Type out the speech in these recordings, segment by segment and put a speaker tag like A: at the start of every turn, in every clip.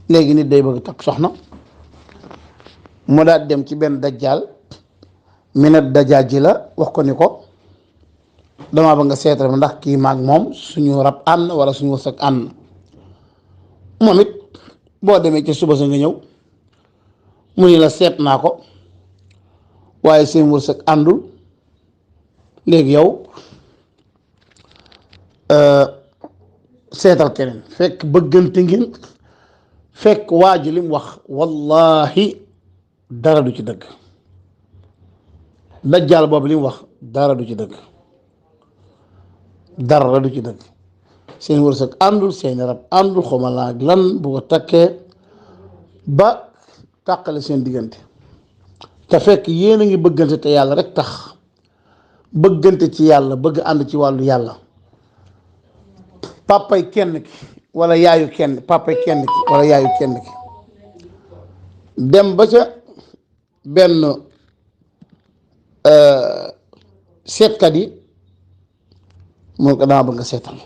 A: léegi nit day bëgg takk soxna mu daal dem ci benn dajjaal minat dajjaal ji la wax ko ni ko damaa ba nga seetal ma ndax kii maag moom suñu rab ànd wala suñu wërsëg ànd moom it boo demee ci suba sa nga ñëw mu ni la seet naa ko waaye seen wërsëg àndul léegi yow seetal keneen fekk bëggante ngeen fekk waa ji li mu wax wallahi dara du ci dëgg dajjaal boobu li mu wax dara du ci dëgg dara du ci dëgg seen wërsëg àndul seen rab àndul xawma laa lan bu ko takkee ba tàqale seen diggante te fekk yéen a ngi bëggante te yàlla rek tax bëggante ci yàlla bëgg ànd ci wàllu yàlla papay kenn ki wala yaayu kenn papay kenn ki wala yaayu kenn ki dem ba ca benn seetkat yi mun ko dama bëgg nga seetal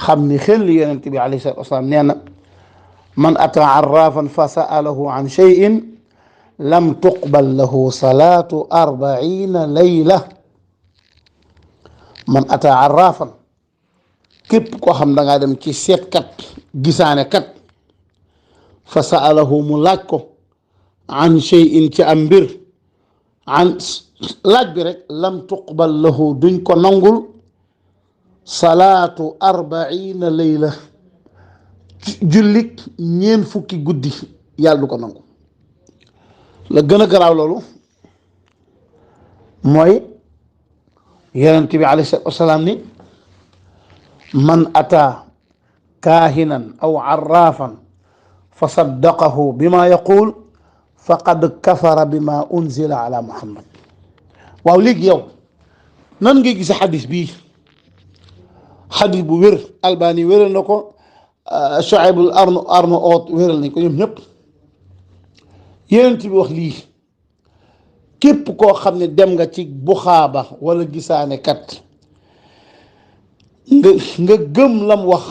A: xam ni xel li yonent bi alayhi salaatu wasalaam nee na man ataa arrafan fa sa'alahu an shay'in lam tuqbal lahu salaatu 40 layla man ataa arrafan képp koo xam dangaa dem ci seetkat gisaane kat fa sa'alahu mu laaj ko an shay'in ci am mbir an laaj bi rek lam tuqbal lahu duñ ko nangul salaatu 40 layla jullit 40 guddi yàlla du ko nangu la gën a garaaw loolu mooy yonent bi alayhi salaatu wasalaam ni man ataa kaahinan aw arraafan fa saddaqahu bima yaqul faqad kafara bima unzila ala muhammad. waaw léegi yow nan ngay gis xadis bii xadis bu wér albani wéral na ko Shuaybul Arnaout wéral nañ ko ñoom ñëpp yonent bi wax lii képp koo xam ne dem nga ci buxaaba wala gisaane kat nga gëm lam wax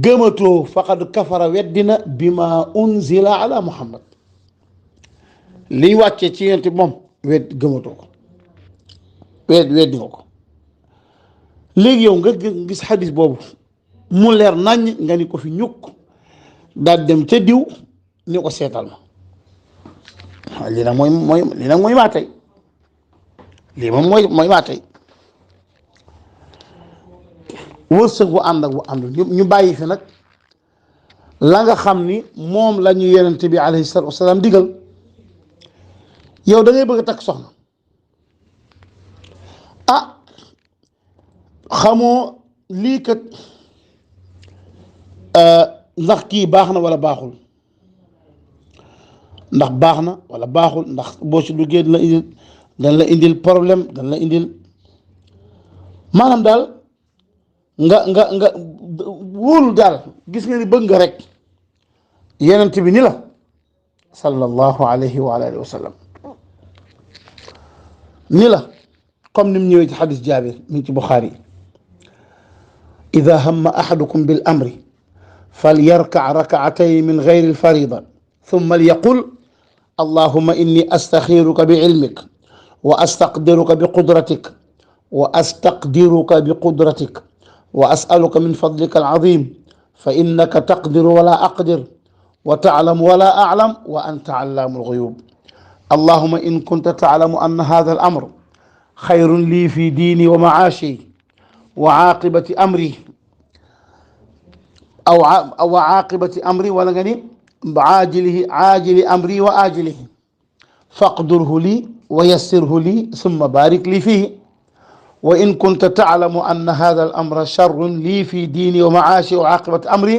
A: gëmatoo faqad kafara weddina bima unzila ala muhammad liy wàccee ci yonent bi moom gëmatoo ko weddi nga ko léegi yow nga gis xadis boobu mu leer naññ nga ni ko fi ñukk daal dem ca diw ni ko seetal ma lii nag mooy maa tey lii moom mooy maa tey wërsëg bu ànd ak bu àndul ñu bàyyi fi nag la nga xam ni moom la ñu yonent bi alayhi salaatu wasalaam digal yow da ngay bëgg a takk soxna xamoo lii kat ndax kii baax na wala baaxul ndax baax na wala baaxul ndax boo ci duggee dañ la indil problème dañ la indil maanaam daal nga wóolu daal gis nga ni bëgg nga rek yonent bi ni la sallallahu alayhi wa alihi wa sallam ni la comme ni mu ñëwee ci xadis Jaabir mi ngi ci Buxaari ida hamma ahadukum bil amri falyarka rak'atayn min gayri alfarida thumma liyaqul allahumma inni astaxiruka bi ilmik wa astaqdiruka bi qudratik wa astaqdiruka bi qudratik wa as'aluka min fadlika al'azim fa innaka taqdiru wala aqdir wa ta'lamu wala a'lam wa anta 'allamu al-ghuyub allahumma in kunta ta'lamu anna hadha al-amr khayrun li fi dini wa ma'ashi wa 'aqibati amri aw عاقبة أمري ولا غني عاجل أمري وآجله فاقدره لي ويسره لي ثم بارك لي فيه وإن كنت تعلم أن هذا الأمر شر لي في ديني ومعاشي وعاقبة أمري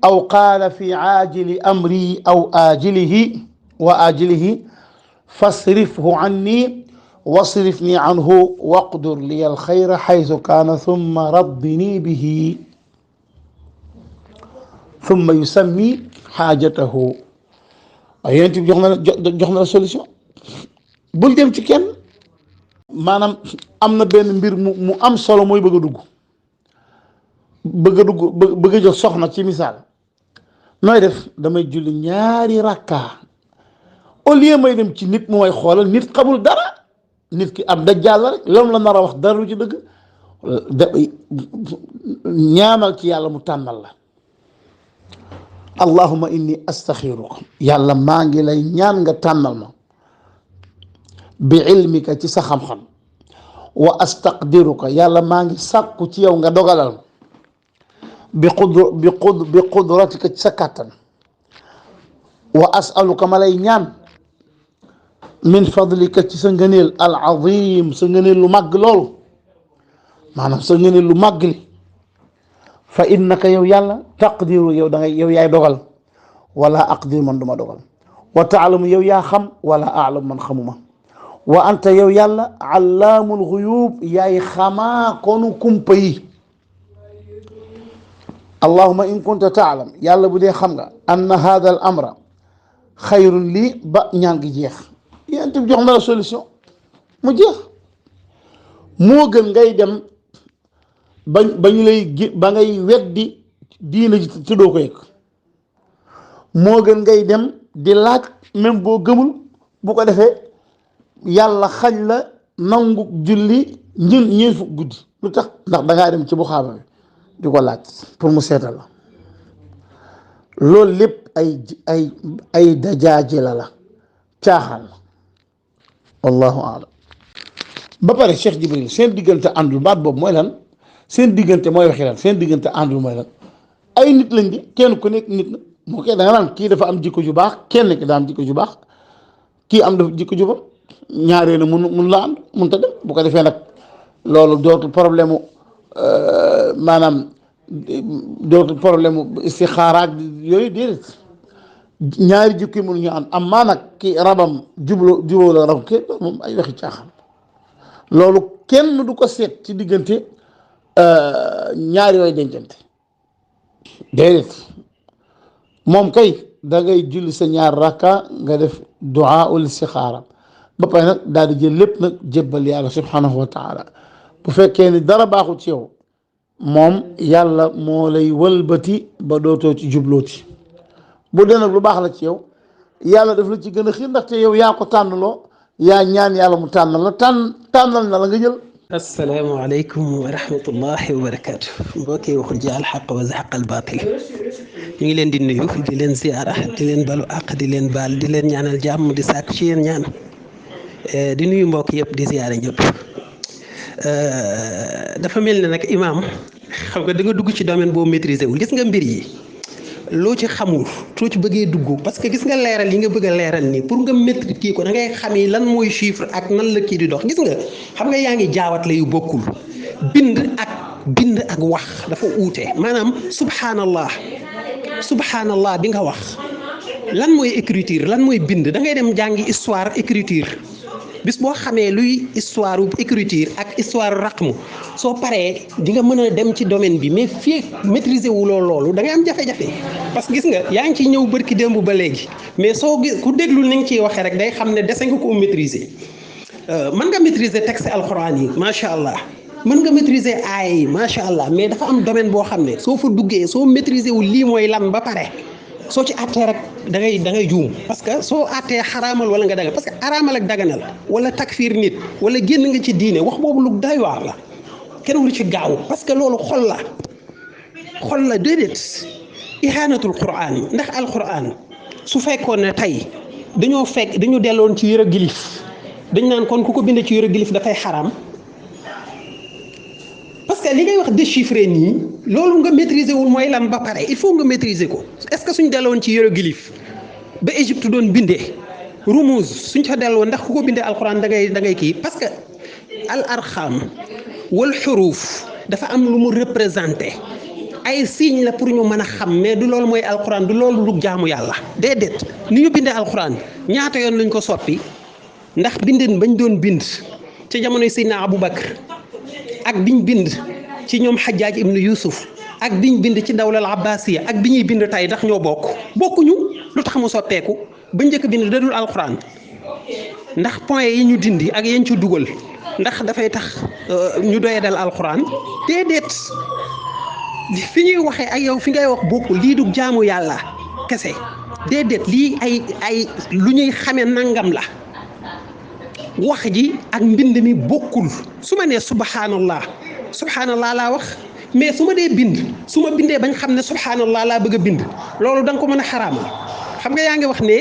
A: أو قال في عاجل أمري أو آجله وآجله فاصرفه عني واصرفني عنه واقدر لي الخير حيث كان ثم ردني به ثم يسمي حاجته waaye yonent bi jox na la solution bul dem ci kenn maanaam am na benn mbir mu am solo mooy bëgg a dugg bëgg a dugg bëgg a jox soxna ci misaal nooy def damay julli ñaari rakka au lieu may dem ci nit mu may xoolal nit xamul dara nit ki ab dajjaal la rek loolu la nar a wax dara lu ci dëgg ñaanal ci yàlla mu tànnal la allahumma inni astaxiruka yàlla maa ngi lay ñaan nga tànnal ma bi ilmika ci sa xam-xam wa astaqdiruka yàlla maa ngi sàkku ci yow nga dogalal ma bi qudratika ci sa kàttan wa asaluka ma lay ñaan min fadlika ci sa ngëneel al azim sa ngëneel lu màgg loolu maanaam sa ngëneel lu màgg li fa innaka yow yàlla taqdiru yow da ngay yow yaay dogal wala aqdir man duma dogal wa taalamu yow yaa xam wala aalam man xamuma wa anta yow yàlla allaamul xuyub yaay xamaa konu kumpa yi allahuma in kunta taalam yàlla bu dee xam nga anna hada al amra xayrun lii ba ñaan gi jeex yéen itam jox na la solution mu jeex moo gën ngay dem ba ñu lay ba ngay weddi diina ji te doo ko yëg moo gën ngay dem di laaj même boo gëmul bu ko defee yàlla xañ la nangu julli ñeen fukk guddi lu tax ndax dangaa dem ci bu xaaba bi di ko laaj pour mu seetal la loolu lépp ay dajaaji la caaxaan la wallahu aalam ba pare Cheikh Jibril seen diggante àndul baat boobu mooy lan seen diggante mooy waxi lan seen diggante àndul mooy lan ay nit lañ di kenn ku nekk nit na moo koy da nga naan kii dafa am jikko ju baax kenn ki daa am jikko ju baax kii am dafa jikko ju ba ñaaree na mun la ànd mun ta dem bu ko defee nag loolu dootul problème mu maanaam dootul problème mu istixaaraak yooyu déedéet ñaari jikko yi mënuñu ànd am maa nag ki rabam jubóo la rab ke moom ay waxi caaxaan loolu kenn du ko seet ci diggante ñaari yooyu dencante déedéet moom kay da ngay julli sa ñaar rakka nga def duaa ul istixaara ba pare nag daal di jël lépp nag jébbal yàlla subhanahu wa taala bu fekkee ni dara baaxul ci yow moom yàlla moo lay wëlbati ba dootoo ci jublooti bu dee nag lu baax la ci yow yàlla daf la ci gën a xiir ndaxte yow yaa ko tànnaloo yaa ñaan yàlla mu tànnal la tànnal na la nga jël.
B: asalaamaaleykum wa rahmatullahi wa barakaatu mbokki waxul ji alxaq wa zahaq albaatil ñu ngi leen di nuyu di leen ziyaara di leen balu àq di leen baal di leen ñaanal jàmm di sàkk ci yéen ñaan di nuyu mbokk yëpp di ziyaara ñëpp dafa mel ne nag imaam xam nga da nga dugg ci domaine boo maîtriser wul gis nga mbir yi loo ci xamul soo ci bëggee dugg parce que gis nga leeral yi nga bëgg a leeral nii pour nga maîtriser kii ko da ngay xam yi lan mooy chiffre ak nan la kii di dox gis nga xam nga yaa ngi jaawatle yu bokkul bind ak wax dafa uute maanaam subhanallah bi nga wax lan mooy écriture lan mooy bind da ngay dem jàngi histoire écriture bis boo xamee luy histoire écriture ak histoire raqmu soo paree di nga mën a dem ci domaine bi mais fii maîtriser wu loolu da ngay am jafe-jafe parce que gis nga yaa ngi ciy ñëw bërki démb ba léegi mais soo gis ku déglu ni nga ciy waxee rek day xam ne dese nga ko maîtriser mën nga maîtriser texte alxuraan yi macha allah mën nga maîtriser aaya yi macha allah mais dafa am domaine boo xam ne soo fa duggee soo maîtriser wu lii mooy lan ba pare soo ci àttee rek da ngay juum parce que soo àttee xaraamal wala nga dagal parce que xaraamal ak daganal wala takfiir nit wala génn nga ci diine wax boobu lu doy waar la kenn lu ci gaaw parce que loolu xol la déedéet ihaanatul quraan ndax alquran su fekkoon ne tey dañu delloon ci hiéroglyphe dañ naan kon ku ko bind ci hiéroglyphe dafay xaraam parce que li ngay wax déchiffrer nii loolu nga maîtriser wul mooy lan ba pare il faut nga maîtriser ko est-ce que suñ delloon ci hiéroglyphe ba Égypte doon bindee rumuz suñ fa delloon ndax ku ko bindee alquran da ngay kii parce que al arxam wal xuruuf dafa am lu mu représenté ay signe la pour ñu mën a xam mais du loolu mooy alquran du loolu lu jaamu yàlla déedéet ni ñu bindee alquran ñaata yoon lañ ko soppi ndax bindin bañ doon bind ca jamonoy Seydina Aboubacar ak biñ bind ci ñoom Xajjaaj ibnu Yusuf ak biñ bind ci dawlal abbasiya ak bi ñuy bind tey ndax ñoo bokkuñu lu tax mu soppeeku ba njëkk bind dadul alquran ndax point yi ñu dindi ak yañ ci dugal. ndax dafay tax ñu doye dal alquran déedéet fi ñuy waxee ak yow fi ngay wax bokkul lii du jaamu yàlla kese déedéet lii ay lu ñuy xamee nangam la wax ji ak mbind mi bokkul su ma nee subhanallah laa wax mais su ma dee bind su ma bindee bañ xam ne subhanallah laa bëgg a bind loolu da nga ko mën a xaraamal xam nga yaa ngi wax ne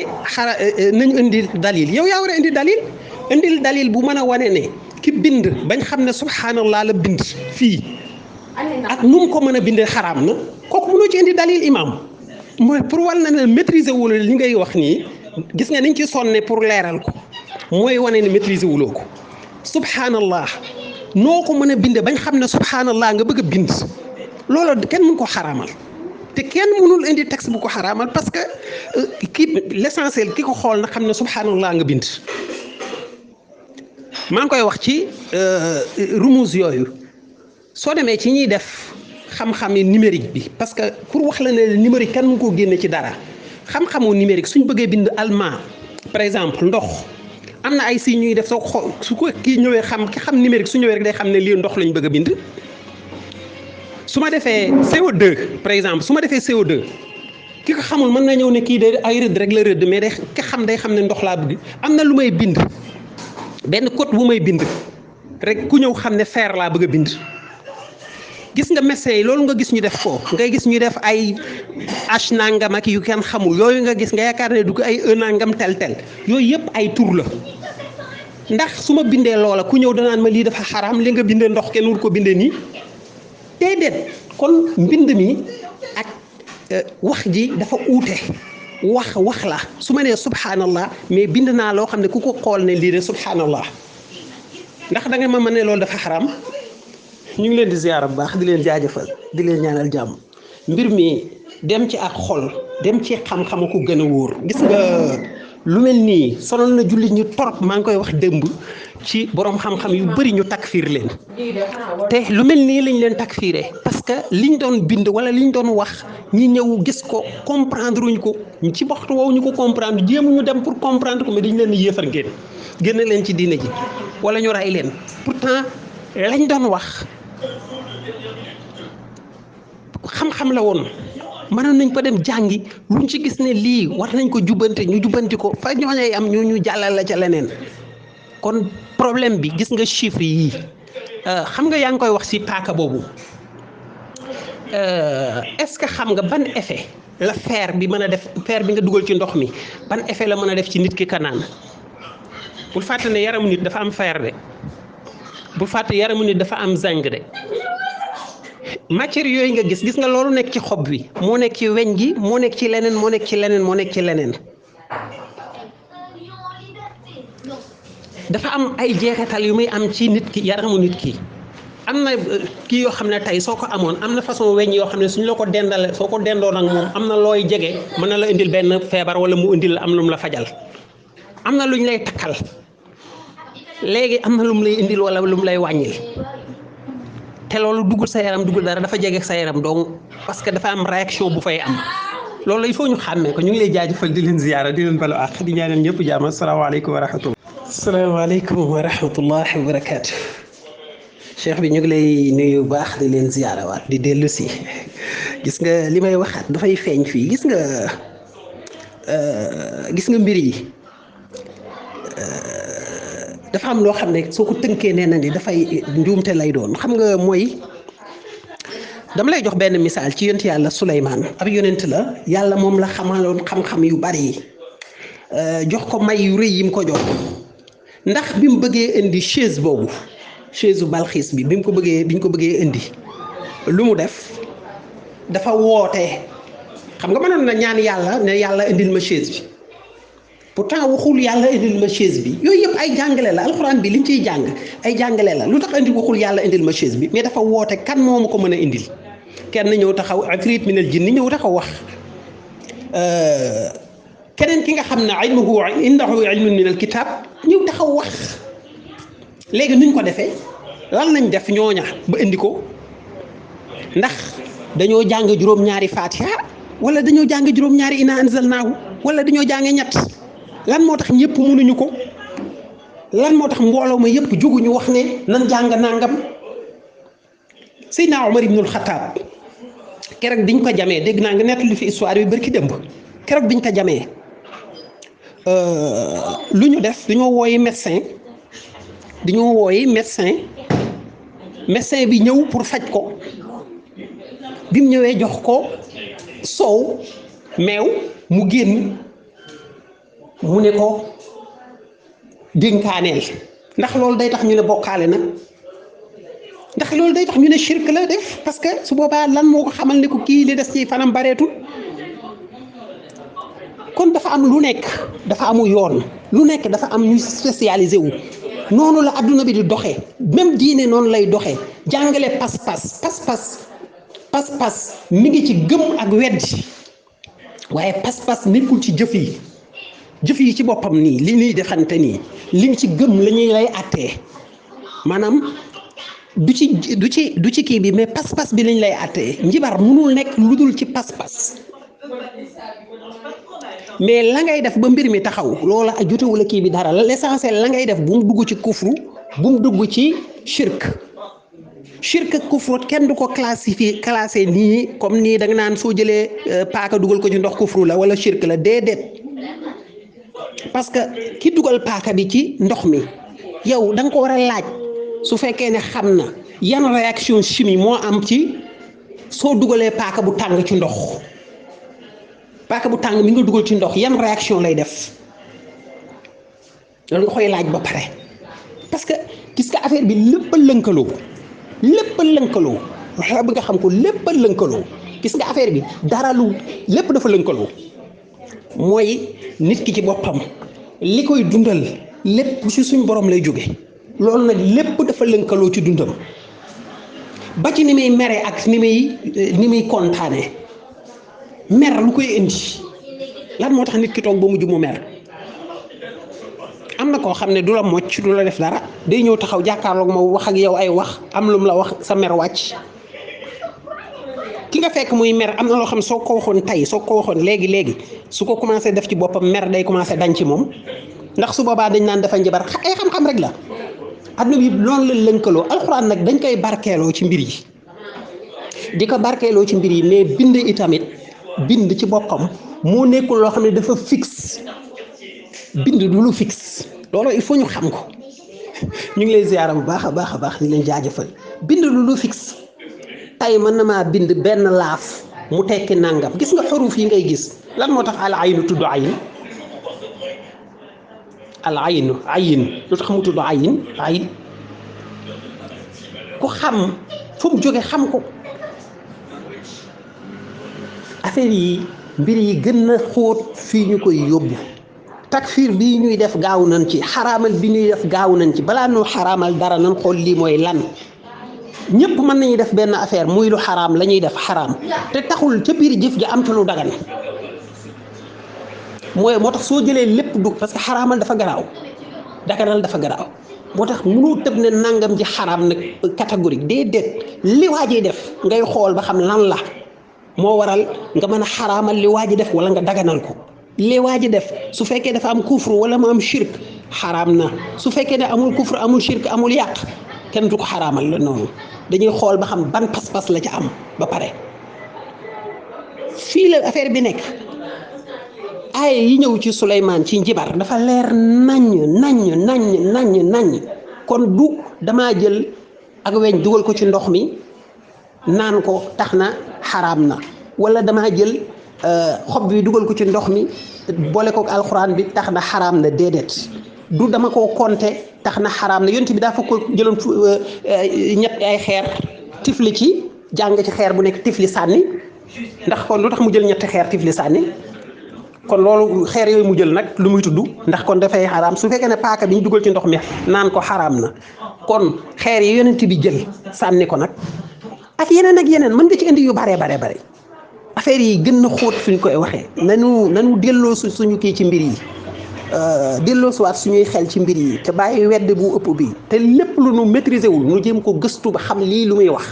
B: nañu indi dalil yow yaa war a indil dalil bu mën a wane ne ki bind bañ xam ne subhanallah la bind fii ak nu mu ko mën a bindee xaraam na kooku mënoo ci indi dalil imam mooy pour wal na ne maîtriser wul li ngay wax nii gis nga niñ ci sonne pour leeral ko mooy wane ne maîtriser wuloo ko subhanallah noo ko mën a bindee bañ xam ne subhanallah nga bëgg a bind loolu kenn mën ko xaraamal te kenn mënul indi texte bu ko xaraamal parce que l'essentiel ki ko xool na xam ne subhanallah nga bind maa ngi koy wax ci rumuz yooyu soo demee ci ñuy def xam-xam yi numérique bi parce que pour wax la ne numérique kenn mu ko génne ci dara xam-xamu numérique suñ bëggee bind allemand par exemple ndox am na ay signes ñuy def soo ko xool su ko kii ñëwee ki xam numérique su ñëwee rek day xam ne lii ndox lañ bëgg a bind su ma defee CO2 par exemple su ma defee CO2 ki ko xamul mën na ñëw ne kii de ay rëdd rek la rëdd mais day ki xam day xam ne ndox laa bëgg am na lu may bind benn code bu may bind rek ku ñëw xam ne fer laa bëgg a bind gis nga médecin yi loolu nga gis ñu def ko ngay gis ñu def ay H nangam ak yu kenn xamul yooyu nga gis nga yaakaar ne du ko ay E nangam tel yooyu yëpp ay tur la ndax su ma bindee loola ku ñëw danaan ma lii dafa xaraam li nga bindee ndox kenn wul ko bindee nii déedéet kon mbind mi ak wax ji dafa uute wax la su ma nee subhanallah mais bind naa loo xam ne ku ko xool ne lii de subhanallah ndax da nga ma mën ne loolu dafa xaraam. ñu ngi leen di ziyaara bu baax di leen jaajëfal di leen ñaanal jàmm mbir mi dem ci ak xol dem ci xam-xama ko gën a wóor gis nga lu mel nii sonal na jullit ñu torop maa ngi koy wax démb ci borom xam-xam yu bëri ñu takfiir leen te lu mel nii lañ leen takfiiree parce que liñ doon bind wala liñ doon wax ñi ñëw gis ko comprendre wuñ ko ci waxtu woowu ñu ko comprendre jéemuñu dem pour comprendre ko mais dañ leen di yéefar ngeen génne leen ci diine ji wala ñu ray leen pourtant lañ doon wax xam-xam la woon mënoon nañ ko dem jàngi luñ ci gis ne lii war nañ ko jubbante ñu jubbanti ko fa ñooñay am ñu jàllal la ca leneen kon problème bi gis nga chiffres yii xam nga yaa ngi koy wax ci paaka boobu est-ce que xam nga ban effet la fer bi mën a def fer bi nga dugal ci ndox mi ban effet la mën a def ci nit ki ka naan bul fàtte ne yaramu nit dafa am fer de bul fàtte yaramu nit dafa am zinc de matière yooyu nga gis nga loolu nekk ci xob bi moo nekk ci weñ gi moo nekk ci leneen moo nekk ci leneen moo nekk ci leneen dafa am ay jeexital yu muy am ci nit ki yaramu nit ki am na kii yoo xam ne tey soo ko amoon am na façon weñ yoo xam ne suñ la ko dendale soo ko dendoon ak moom am na looy jege mën na la indil benn feebar wala mu indil am lu mu la fajal am na lu ñu lay takkal léegi am na lu mu lay indil wala lu mu lay wàññil te loolu duggul sa yaram duggul dara dafa jege sa yaram donc parce que dafa am réaction bu fay am loolu il faut ñu xàmmee ko ñu ngi lay jaajëfal di leen ziyaara di leen balu àq di ñaanal ñëpp jàmm asalaamaaleykum wa rahmatullah. asalaamaaleykum wa rahmatullah wa barakaatu. cheikh bi ñu ngi lay nuyu bu baax di leen ziyaara waat di dellu si gis nga li may waxaat dafay feeñ fii gis nga mbir yi. dafa am loo xam ne soo ko tënkee nee na ni dafay njuumte lay doon xam nga mooy dama lay jox benn misaal ci yonent yàlla Suleymaan ab yonent la yàlla moom la xamaloon xam-xam yu bari yi jox ko may yu rëy yi mu ko jox ndax bi mu bëggee indi chaise boobu chaise u Balxiis bi biñ ko bëggee indi lu mu def dafa woote xam nga mënoon na ñaan yàlla ne yàlla indil ma chaise bi pourtant waxul yàlla indil ma chaise bi yooyu yëpp ay jàngale la alxuraan bi liñ ciy jàng ay jàngale la lu tax indi waxul yàlla indil ma chaise bi mais dafa woote kan moo ma ko mën a indil kenn ñëw taxaw ifriit minal jinni ñëw taxaw wax keneen ki nga xam ne ilmuhu indahu ilmun minal kitaab ñëw taxaw wax léegi nuñ ko defee lan lañ def ñooña ba indi ko ndax dañoo jàng juróom-ñaari Fatiha wala dañoo jàng juróom-ñaari inna anzalnaahu wala dañoo jàng ñett lan moo tax ñëpp mënuñu ko lan moo tax mbooloo ma yëpp juguñu wax ne nan jàng nangam Seydina Omar ibnul Xataab keroog biñ ko jamee dégg naa nga nettali fi histoire bi barki démb keroog biñ ko jamee lu ñu def dañoo wooyi médecin médecin bi ñëw pour faj ko bi mu ñëwee jox ko soow meew mu génn mu ne ko dénkaaneel ndax loolu day tax ñu ne bokkaale nag ndax loolu day tax ñu ne shirk la def parce que su boobaa lan moo ko xamal ne ko kii li des ci fanam bareetul kon dafa am lu nekk dafa amu yoon lu nekk dafa am ñu spécialisé wu noonu la adduna bi di doxee même diine noonu lay doxee jàngale pas-pas mi ngi ci gëm ak weddi waaye pas-pas nekkul ci jëf yi ci boppam nii li ñuy defante nii li nga ci gëm la ñuy lay àttee maanaam du ci kii bi mais pas-pas bi lañ lay àttee njibar mënul nekk lu dul ci pas-pas mais la ngay def ba mbir mi taxaw loola jotewul a kii bi dara l'essentiel la ngay def bu mu dugg ci kufru bu mu dugg ci shirk ak kufru kenn du ko classé nii comme nii da nga naan soo jëlee paaka dugal ko ci ndox kufru la wala shirk la déedéet parce que ki dugal paaka bi ci ndox mi yow da nga ko war a laaj su fekkee ne xam na yan réaction chimie moo am ci soo dugalee paaka bu tàng ci ndox paaka bu tàng mi nga dugal ci ndox yan réaction lay def loolu nga koy laaj ba pare parce que gis nga affaire bi lépp a lënkaloo waxa bi nga xam ko lépp a lënkaloo gis nga affaire bi dara lu lépp dafa lënkaloo mooy nit ki ci boppam li koy dundal lépp ci suñ borom lay jóge loolu nag lépp dafa lënkaloo ci dundam ba ci ni muy mere ak ni muy kontaane mer lu koy indi lan moo tax nit ki toog ba mujj mu mer am na koo xam ne du la mocc du la def dara day ñëw taxaw jàkkaarloog ma wax ak yow ay wax am lum la wax sa mer wàcc ki nga fekk muy mer am na loo xam soo ko waxoon tey soo ko waxoon léegi su ko commencé def ci boppam mer day commencé dañ ci moom ndax su boobaa dañ naan dafa njabar ay xam-xam rek la adduna bi loolu la lënkaloo alxuraan nag dañ koy barkeeloo ci mbir yi di ko barkeeloo ci mbir yi mais bind itamit bind ci boppam moo nekkul loo xam ne dafa fixe bind du lu fixe loolu il faut ñu xam ko ñu ngi lay ziyaara bu baax a baax di leen jaajëfal bind lu fixe tey mën na maa bind benn laaf mu tekki nangam gis nga xuruf yi ngay gis lan moo tax al aynu tudd ayin lu tax mu tudd ayin ku xam fu mu jóge xam ko affaire yi mbir yi gën a xóot fii ñu koy yóbbu takfir bii ñuy def gaaw nañ ci xaraamal bi ñuy def gaaw nañ ci balaa noo xaraamal dara nañ xool lii mooy lan ñëpp mën nañu def benn affaire muy lu xaraam la ñuy def xaraam te taxul ca biir jëf ji am ca lu dagan moo tax soo jëlee lépp du parce que xaraamal dafa garaaw daganal dafa garaaw moo tax mënoo tëb ne nangam ji xaraam nag catégorique déedéet li waajee def ngay xool ba xam lan la moo waral nga mën a xaraamal li waa ji def wala nga daganal ko li waa ji def su fekkee dafa am kufru wala mu am shirk xaraam na su fekkee ne amul kufru amul shirk amul yàq kenn du ko xaraamal la noonu dañuy xool ba xam ban pas-pas la ca am ba pare fii la affaire bi nekk aaya yi ñëw ci Suleymaan ci njibar dafa leer naññ kon du damaa jël ak weñ dugal ko ci ndox mi naan ko tax na xaraam na wala damaa jël xob bi dugal ko ci ndox mi boole ko alxuraan bi tax na xaraam na déedéet du dama koo compter tax na xaraam na yonent bi daa fa ko jëloon ñett ay xeer tifli ci jàng ci xeer bu nekk tifli sànni ndax kon lu tax mu jël ñetti xeer tifli sànni kon loolu xeer yooyu mu jël nag lu muy tudd ndax kon dafay xaraam su fekkee ne paaka bi ñu dugal ci ndox mi naan ko xaraam na kon xeer yi yonent bi jël sànni ko nag ak yeneen mën nga ci indi yu bare affaire yi gën na xóot fi ñu koy waxee nanu delloo suñu kii ci mbir yi delloo suwaat suñuy xel ci mbir yi te bàyyi wedd bu ëpp bi te lépp lu nu maîtriser wul nu jéem ko gëstu ba xam lii lu muy wax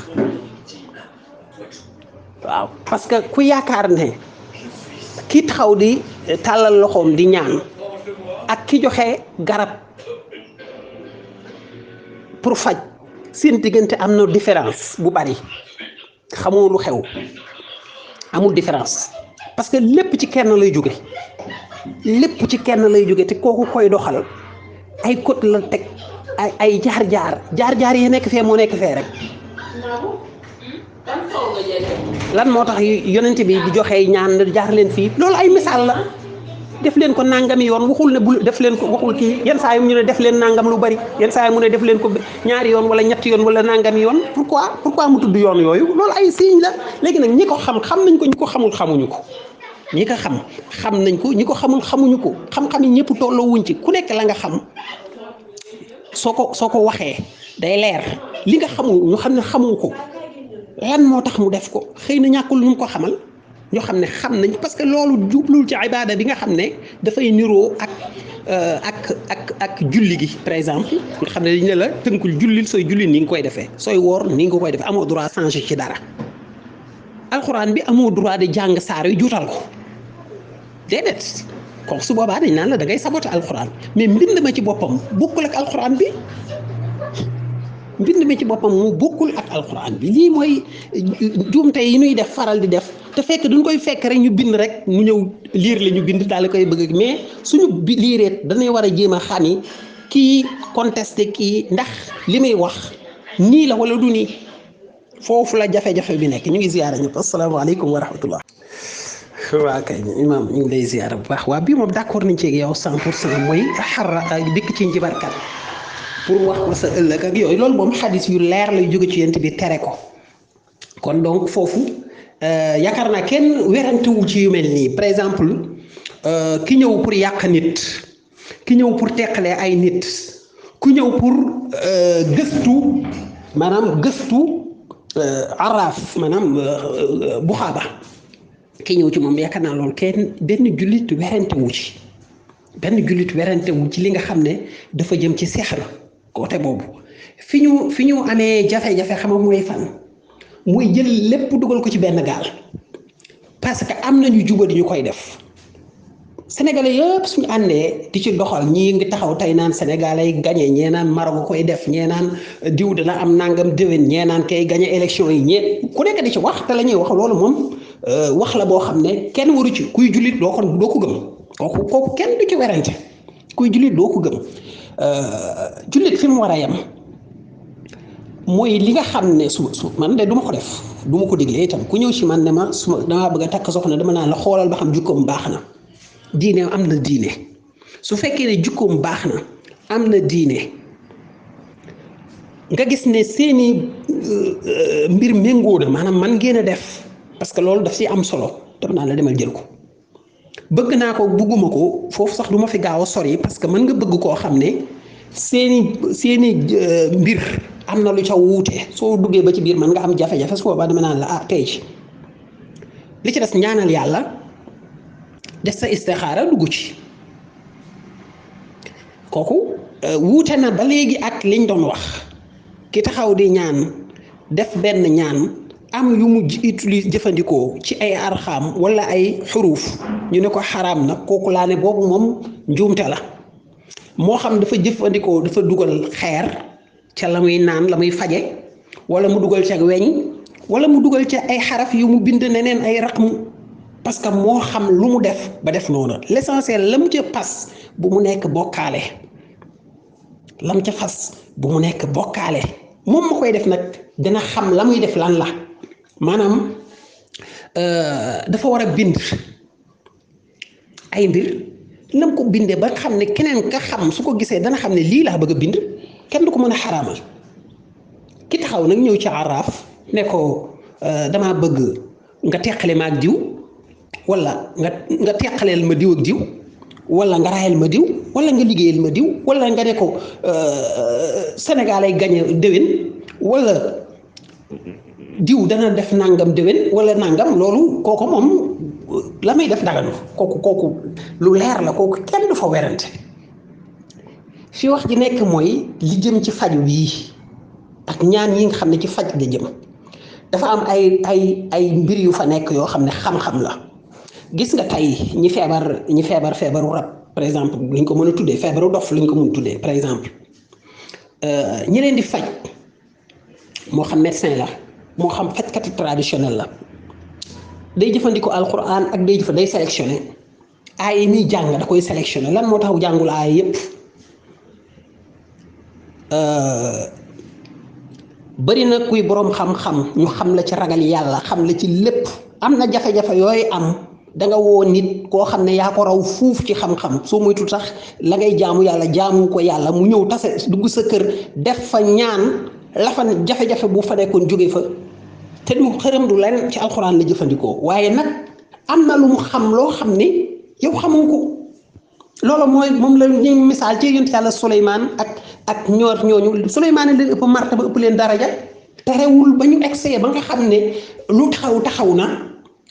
B: waaw parce que ku yaakaar ne ki taxaw di tàllal loxoom di ñaan ak ki joxe garab pour faj seen diggante am na différence bu bari xamoo lu xew amul différence parce que lépp ci kenn lay jóge lépp ci kenn lay jóge te kooku koy doxal ay côté la teg ay jaar-jaar yi nekk fee moo nekk fee rek lan moo tax yonent bi di joxe ñaan jaar leen fii loolu ay misaal la def leen ko nangami yoon waxul ne bu def leen ko waxul kii yenn saa yi ñu ne def leen nangam lu bari yenn saa yi mu ne def leen ko ñaari yoon wala ñetti yoon wala nangami yoon pourquoi mu tudd yoon yooyu loolu ay signe la léegi nag ñi ko xam nañ ko ñi ko xamul xamuñu ko ñi ko xam nañ ko ñi ko xamul xamuñu ko xam-xam yi ñëpp tolloo wuñ ci ku nekk la nga xam soo ko waxee day leer li nga xamul ñu xam ne xamu ko lan moo tax mu def ko xëy na ñàkkul lu mu ko xamal ñoo xam ne xam nañ parce que loolu jublul ci ibaada bi nga xam ne dafay niroo ak julli gi par exemple nga xam ne dañ ne la tënkul jullil sooy julli ni nga koy defee sooy woor ni nga koy defee amoo droit changer ci dara alxuraan bi amoo droit de jàng saar yi juutal ko déedéet kon su boobaa dañ naan la da ngay saboté alxuraan mais mbind ma ci boppam bokkul ak alxuraan bi mbind mi ci boppam mu bokkul ak alxuraan bi lii mooy juumte yi ñuy def faral di def te fekk duñ koy fekk rek ñu bind rek mu ñëw liir la ñu bind daal di koy bëgg mais suñu liiree dañuy war a jéem a xami kii contesté kii ndax li muy wax nii la wala du nii foofu la jafe-jafe bi nekk ñu ngi ziyaara ñëpp asalaamaaleykum wa rahmatullah waa kay imaam ñu ngi lay ziyaara bu baax waa bii moom d'accord nañ ci ak yow 100% mooy xarra dikk ci njibarkat pour wax ko sa ëllëg ak yooyu loolu moom xadis yu leer lay jóge ci yent bi tere ko kon donc foofu yaakaar naa kenn werantewul ci yu mel nii par exemple ki ñëw pour yàq nit ki ñëw pour teqale ay nit ku ñëw pour gëstu maanaam araaf maanaam buxaaba ki ñëw ci moom yaakaar naa loolu kenn benn jullit werantewu ci li nga xam ne dafa jëm ci seex la côté boobu fi ñu amee jafe-jafe xam nga mooy fan muy jël lépp dugal ko ci benn gaal parce que am nañu jubadi ñu koy def sénégalais yëpp suñu àndee di ci doxal ñii ngi taxaw tey naan sénégalais yi gagné ñee naan Maroc koy def ñee naan diw dana am nangam déwén ñee naan kay gagné élection yi ñee ku nekk di ci wax te la ñuy wax loolu moom wax la boo xam ne kenn waru ci kuy jullit doo ko gëm kooku kenn du ci werante kuy jullit doo ko gëm jullit fi mu war a yem mooy li nga xam ne su man de du ma ko def du ma ko diglee itam ku ñëw ci man ne ma damaa bëgg a takk soxna dama naan la xoolal ba xam jukkoom baax na diine am na diine su fekkee ne jukkoom baax na am na diine nga gis ne seeni mbir méngoo na maanaam man ngeen a def parce que loolu daf si am solo dama naan la demal jël ko bëgg naa ko bëgguma ko foofu sax du ma fi gaaw a sori parce que mën nga bëgg koo xam ne seeni mbir am na lu ca wuute soo duggee ba ci biir mën nga am jafe-jafe su boobaa dama naan la tey ci li ci des ñaanal yàlla def sa istixaara dugg ci kooku wuute na ba léegi ak liñ doon wax ki taxaw di ñaan def benn ñaan am yu mu jëfandikoo ci ay arxaam wala ay xuruuf ñu ne ko xaraam na kooku laa ne boobu moom njuumte la moo xam dafa jëfandikoo dafa dugal xeer ca la muy naan la muy faje wala mu dugal ca weñ wala mu dugal ca ay xaraf yu mu bind neneen ay raqmu parce que moo xam lu mu def ba def noonu l'essentiel la mu ca pas bu mu nekk bokkaale lam ca fas bu mu nekk bokkaale moom ma koy def nag dina xam la muy def lan la maanaam dafa war a bind ay mbir nam ko bindee ba xam ne keneen ka xam su ko gisee dana xam ne lii laa bëgg a bind kenn du ko mën a xaraamal ki taxaw nag ñëw ci araaf ne ko damaa bëgg nga teqale ma ak diw wala nga teqaleel ma diw ak diw wala nga rayal ma diw wala nga liggéeyal ma diw wala nga ne ko Sénégal ay gañe déwén wala diw dana def nangam déwén wala nangam loolu kooku moom la may def daganu kooku lu leer la kooku kenn du fa werante fi wax ji nekk mooy li jëm ci faju bii ak ñaan yi nga xam ne ci faj la jëm dafa am ay mbir yu fa nekk yoo xam ne xam-xam la gis nga tey ñi feebar feebaru rab par exemple liñ ko mën a tuddee feebaru dof liñ ko mën a tuddee par exemple ñi leen di faj moo xam médecin la moo xam fajkatu traditionnel la day jëfandikoo alquran ak day sélectionné aay yi muy jàng da koy sélectionné lan moo tax jàngul aay yépp bari na kuy boroom xam-xam ñu xam la ci ragal yàlla xam la ci lépp am na jafe-jafe yooyu am da nga woo nit koo xam ne yaa ko raw fuuf ci xam-xam soo moytu sax la ngay jaamu yàlla jaamu ko yàlla mu ñëw tase dugg sa kër def fa ñaan la fa jafe-jafe bu fa nekkoon jóge fa te du xërëm du leen ci alxuraan la jëfandikoo waaye nag am na lu mu xam loo xam ne yow xamoo ko loolu mooy moom la ñu misaal ci yonent yàlla Suleymaan ak ñooñu Suleymaan leen ëpp martaba ëpp leen daraja terewul ba ñu egsee ba nga xam ne lu taxaw na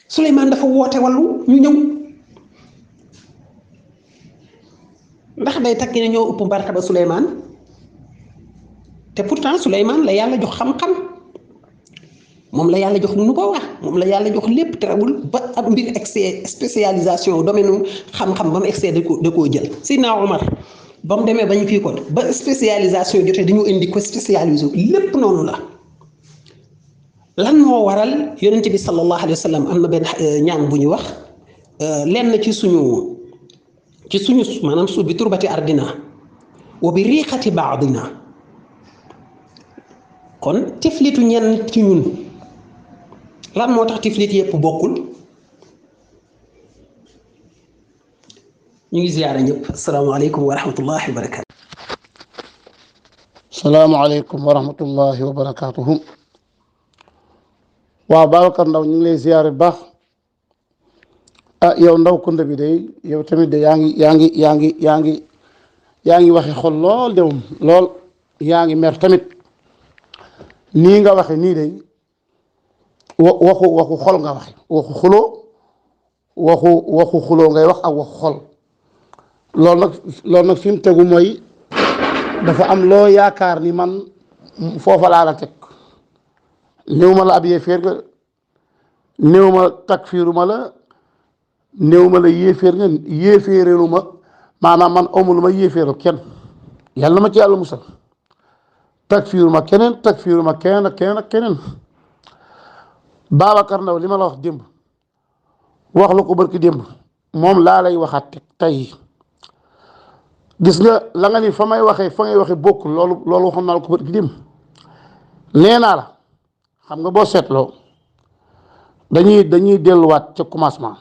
B: Suleymaan dafa woote wallu ñu ñëw ndax day takki ne ñoo ëpp martaba Suleymaan te pourtant Suleymaan la yàlla jox xam-xam moom la yàlla jox nu ko wax moom la yàlla jox lépp terewul ba ab mbir excès spécialisation domaine xam-xam ba mu excès da koo jël Seydina Omar ba mu demee ba ñu kii ko ba spécialisation jotee dañu indi ko spécialisé lépp noonu la lan moo waral yonent bi sallallahu alayhi wa sallam am na benn ñaan bu ñu wax lenn ci suñu maanaam su bi turbati ardina wa bi riixati baadina kon tiflitu ñenn ci ñun lan moo tax tiflit yëpp bokkul ñu ngi ziyaara ñëpp asalaamaaleykum wa rahmatullahi wa barakaatu.
A: salaamaaleykum wa rahmatullahi wa barakaatuhu. waaw Babacar Ndaw ñu ngi lay ziyaare bu baax. yow Ndaw Kounda bi de yow tamit de yaa ngi waxe xol lool de moom lool yaa ngi mer tamit nii nga waxe nii de waxu xol nga waxe waxu xuloo ngay wax ak waxu xol loolu nag fi mu tegu mooy dafa am loo yaakaar ni man foofa laa la teg néew ma la ab yéeféer nga néew ma takfiiru ma la néew ma la yéeféer nga yéeféereelu ma maanaam man amul ma yéeféeru kenn yàlla ma ci yàlla musal takfiiru ma keneen takfiiru ma keneen ak keneen Babacar Ndaw li ma la wax démb wax la ko barki démb moom laa lay waxaat tey gis nga la nga ni fa ngay waxe bokkul loolu waxoon naa la ko barki démb nee naa la xam nga boo seetloo dañuy delluwaat ca commencement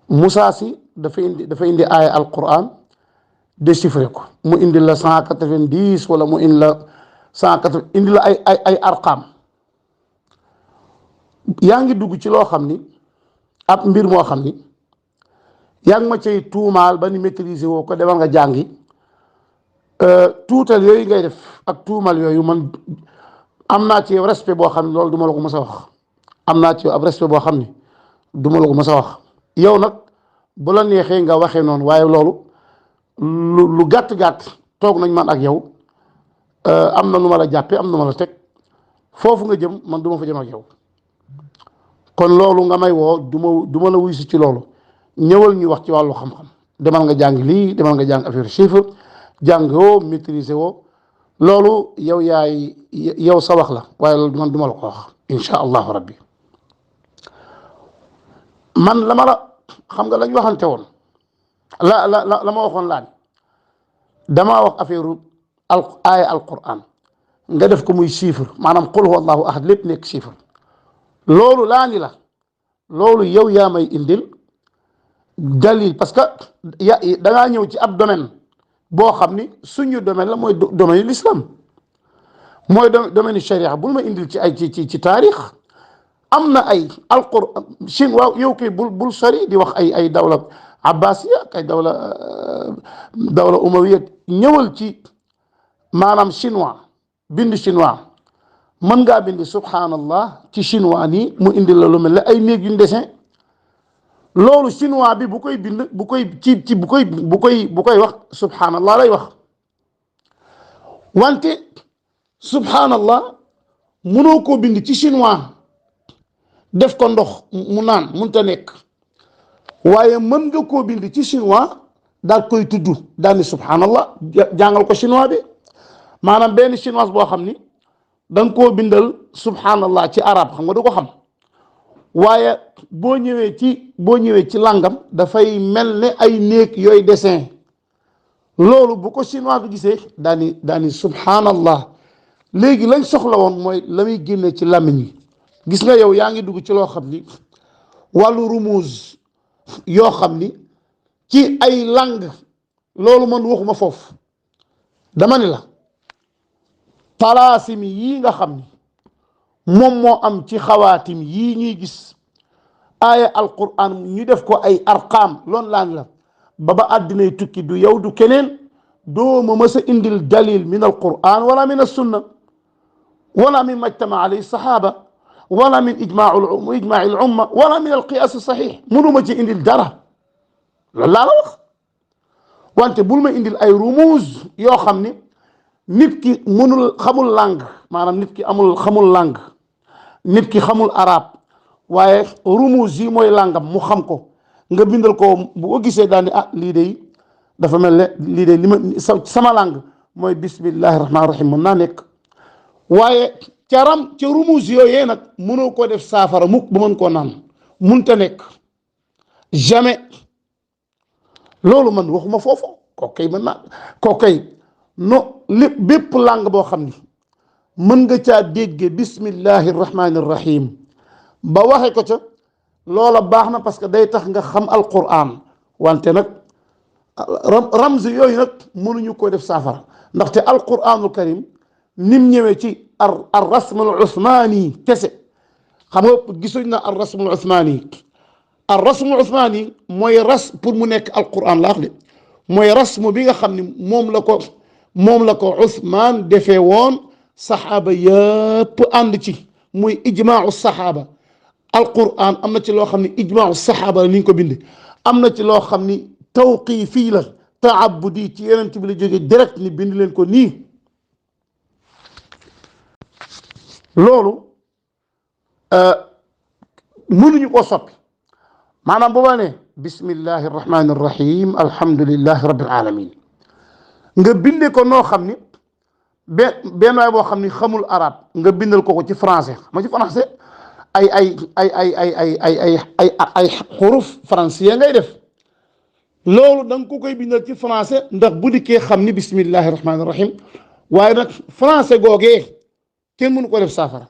A: Moussa Sy dafa indi aaya alquran déchiffré ko mu indi la 190 wala mu indi la 180 indi la ay arqam yaa ngi dugg ci loo xam ni ab mbir moo xam ni yaa ngi ma cay tuumaal ba ni maîtriser woo ko demal nga jàngi tuutal yooyu ngay def ak tuumal yooyu man am naa ci respect boo xam ne loolu du ma la ko mës a wax am naa ci ab respect boo xam ne du ma la ko mës a wax yow nag bu la neexee nga waxee noonu waaye loolu lu gàtt-gàtt toog nañ man ak yow am na nu ma la jàppee am na ma la teg foofu nga jëm man du ma fa jëm ak yow kon loolu nga may woo du ma la wuy si ci loolu ñëwal ñu wax ci wàllu xam-xam demal nga jàng lii demal nga jàng affaire chiffre jàng woo maîtriser woo loolu yow sa wax la waaye loolu man du ma la ko wax insha allahu rabbi man la ma la xam nga lañ waxante woon la ma waxoon laa ni damaa wax affaire aaya alquran nga def ko muy chiffre maanaam qul huwa allahu ahad lépp nekk chiffre loolu laa ni la loolu yow yaa may indil dalil parce que dangaa ñëw ci ab domaine boo xam ni suñu domaine la mooy domaine l'islam mooy domaine sharia bul ma indil ci ay ci taarix am na ay alquran Chine waaw yow kay bul sori di wax ay dawla abbasiya ak ay dawla umawiya ñëwal ci maanaam chinois bind chinois mën ngaa bind subhanallah ci chinois nii mu indil la lu mel ne ay néeg yuñ dessin loolu chinois bi bu koy bind bu koy wax subhanallah lay wax wante subhanallah mënoo koo bind ci chinois def ko ndox mu naan mënta nekk waaye mën nga koo bind ci chinois daal koy tudd daal ni subhanallah jàngal ko chinois bi maanaam benn chinois boo xam ni da nga koo bindal subhanallah ci arab xam nga du ko xam waaye boo ñëwee ci làngam dafay mel ne ay néeg yooyu dessin loolu bu ko chinois bi gisee daani subhanallah. léegi lañ soxla woon mooy la muy génne ci làmmiñ yi. gis nga yow yaa ngi dugg ci loo xam ni wàllu rumuz yoo xam ni ci ay langue loolu man waxuma foofu dama ni la talaasim yii nga xam ni moom moo am ci xawaatim yii ñuy gis aaya alquran ñu def ko ay arqaam loolu laan la ba àddinay tukki du yow du keneen doo ma mës a indil dalil min alquran wala min alsunna wala min majtama alayhi sahaba wala min ijmaa al umma wala min alqiyaas saxiix mënuma ci indil dara loolu laa la wax wante bul ma indil ay rumuz yoo xam ni nit ki mënul xamul langue maanaam nit ki xamul langue nit ki xamul arab waaye rumuz yi mooy langam mu xam ko nga bindal ko bu ko gisee daal ni lii de dafa mel ne lii de li ma sama langue mooy bismillahi rahmaani rahim mën naa nekk waaye ca rumuz yooyee nag mënoo koo def saafara mukk ba mën koo naan munta nekk jamais loolu man waxuma foofu kookay mën naa kookay no lépp bépp langue boo xam ni mën nga caa dégge bismillahi rahmaani rahim ba waxe ko ca loola baax na parce que day tax nga xam alquran wante nag ramz yooyu nag mënuñu ko def saafara ndaxte alquranul karim nim ñëwee ci ar rasmul usmani kese xam nga gisuñ na ar rasmul usmani mooy ras pour mu nekk alquran laax de mooy rasmu bi nga xam ni moom la ko Usmaan defee woon saxaaba yëpp ànd ci muy ijmaau saxaaba alquran am na ci loo xam ni ijmaau saxaaba la ni ñu ko bind am na ci loo xam ni tawqiifi la taabudi ci yeneen bi la jógee direct ni bind leen ko nii loolu mënuñu koo soppi maanaam booba ne bismillahi irrahmani irrahim alhamdulillahi rabbil alamin nga binde ko noo xam ni benn waay boo xam ni xamul arab nga bindal ko ci français ma ci français ay xuruf français ngay def loolu da nga ko koy bindal ci français ndax bu dikkee xam ni bismillahi irrahmani irrahim waaye nag français googee kenn mënu ko def saafara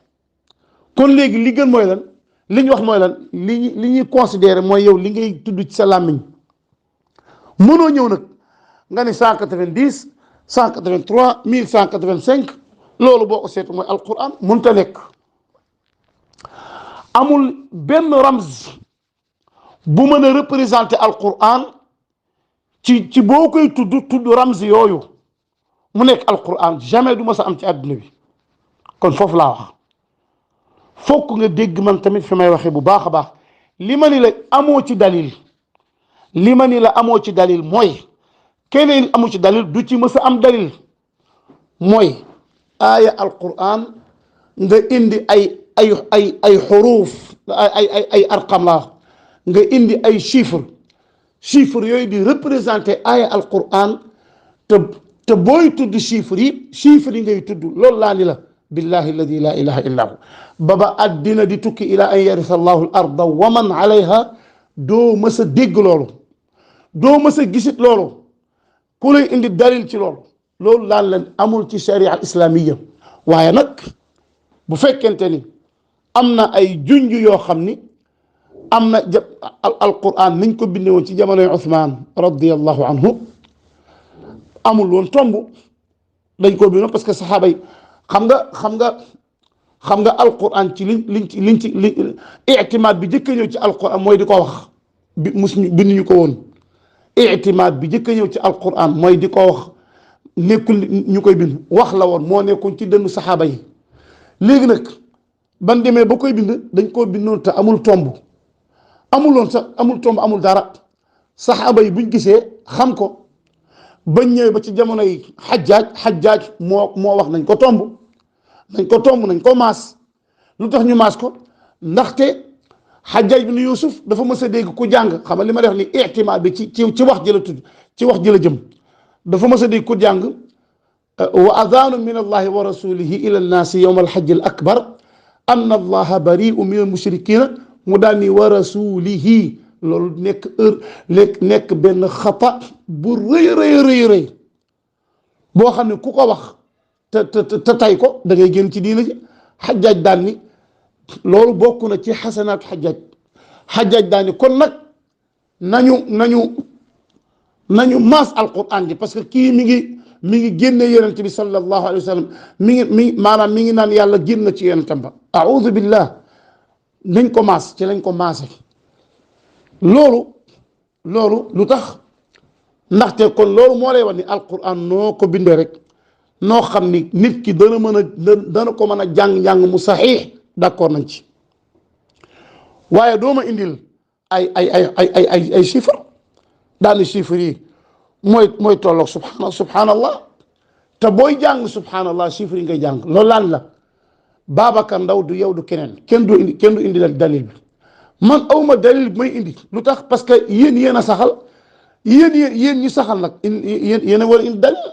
A: kon léegi li gën mooy lan li ñu wax mooy lan li ñuy considérer mooy yow li ngay tudd ci sa làmmiñ mënoo ñëw nag nga ni 190 183 1185 loolu boo ko seetu mooy alquran mënta nekk amul benn ramz bu mën a représenter alquran ci boo koy tudd ramz yooyu mu nekk alquran jamais du ma sa am ci àdduna bi kon foofu laa wax fokk nga dégg man tamit fi may waxee bu baax a baax li ma ni la amoo ci dalil mooy keneen amu ci dalil du ci mës a am dalil mooy aaya alquran nga indi ay xuruuf ay arqam la nga indi ay chiffre yooyu di représenter aaya alquran te booy tudd chiffre yi ngay tudd loolu laa ni la billahi alladi la ilaha illa hu baba addina di tukki ila an yarisa allahu al arda wa man alayha doo mës a dégg loolu doo mës a gisit loolu ku lay indi dalil ci loolu laan leen amul ci sharia islamiya waaye nag bu fekkente ni am na ay junj yoo xam ni am na alquran niñ ko bindee woon ci jamonoy Usmaan radiyallahu anhu amul woon tomb dañ ko bindoon parce que saxaaba yi xam nga alquran ci liñ ci ictimaad bi jëkk a ñëw ci alquran mooy di ko wax binduñu ko woon ictimaad bi jëkk a ñëw ci alquran mooy di ko wax nekkul ñu koy bind wax la woon moo nekkoon ci dënnu saxaaba yi léegi nag ban demee ba koy bind dañ koo bindoon te amul tomb amul dara saxaaba yi buñ gisee xam ko bañ ñëwee ba ci jamono yi xajjaaj moo wax nañ ko tomb nañ ko maas lu tax ñu maas ko ndaxte xajjaaj bin Yuusuf dafa mës a dégg ku jàng xam nga li ma def ni ictimaad bi ci wax ji la tudd ci wax ji la jëm dafa mës a dégg ku jàng wa adanu min allahi wa rasulihi ila annaasi yowma alxajji al akbar anna allaha bariu min almushrikina mu daal ni wa rasulihi loolu nekk benn xata bu rëy boo xam ne ku ko wax te tay ko da ngay génn ci diina ji. Xajjaaj daan ni loolu bokk na ci xasanaatu Xajjaaj daan ni kon nag nañu maas alquran ji parce que kii mi ngi génne yonent bi sallallahu alayhi wa sallam mi ngi naan yàlla génn ci yonentam ba a'udhu billah nañ ko maas ci lañ ko maase loolu lu tax ndaxte kon loolu moo lay wax ni alquran noo ko bindee rek noo xam ni nit ki dana ko mën a jàng mu saxiix d'accord nañ ci waaye dooma indil ay chiffre daani chiffre yi mooy tolloog subhanallah te booy jàng subhanallah chiffre yi ngay jàng loolu laan la Babacar Ndaw du yow du keneen kenn du indi leen dalil bi man awma dalil bi may indi lu tax parce que yéen a saxal yéen ñi saxal nag yéen a war a indi dalil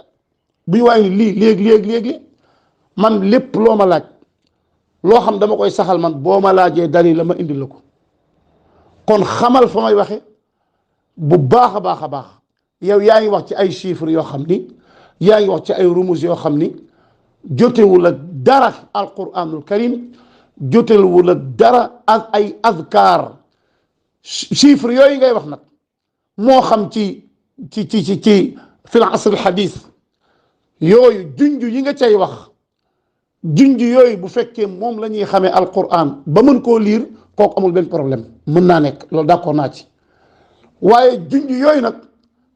A: bu ñu waaye ni lii léegi man lépp loo ma laaj loo xam dama koy saxal man boo ma laajee dalil la ma indi la ko kon xamal fa may waxe bu baax a baax yow yaa ngi wax ci ay chiffres yoo xam ni yaa ngi wax ci ay rumus yoo xam ni jotewul ak dara alquranul karim jotewul ak dara ak ay azkar chiffres yooyu ngay wax nag moo xam ci fil asr al hadith yooyu junj yi nga cay wax junj yooyu bu fekkee moom la ñuy xamee alquran ba mën koo liir kooku amul benn problème mën naa nekk loolu d'accord naa ci waaye junj yooyu nag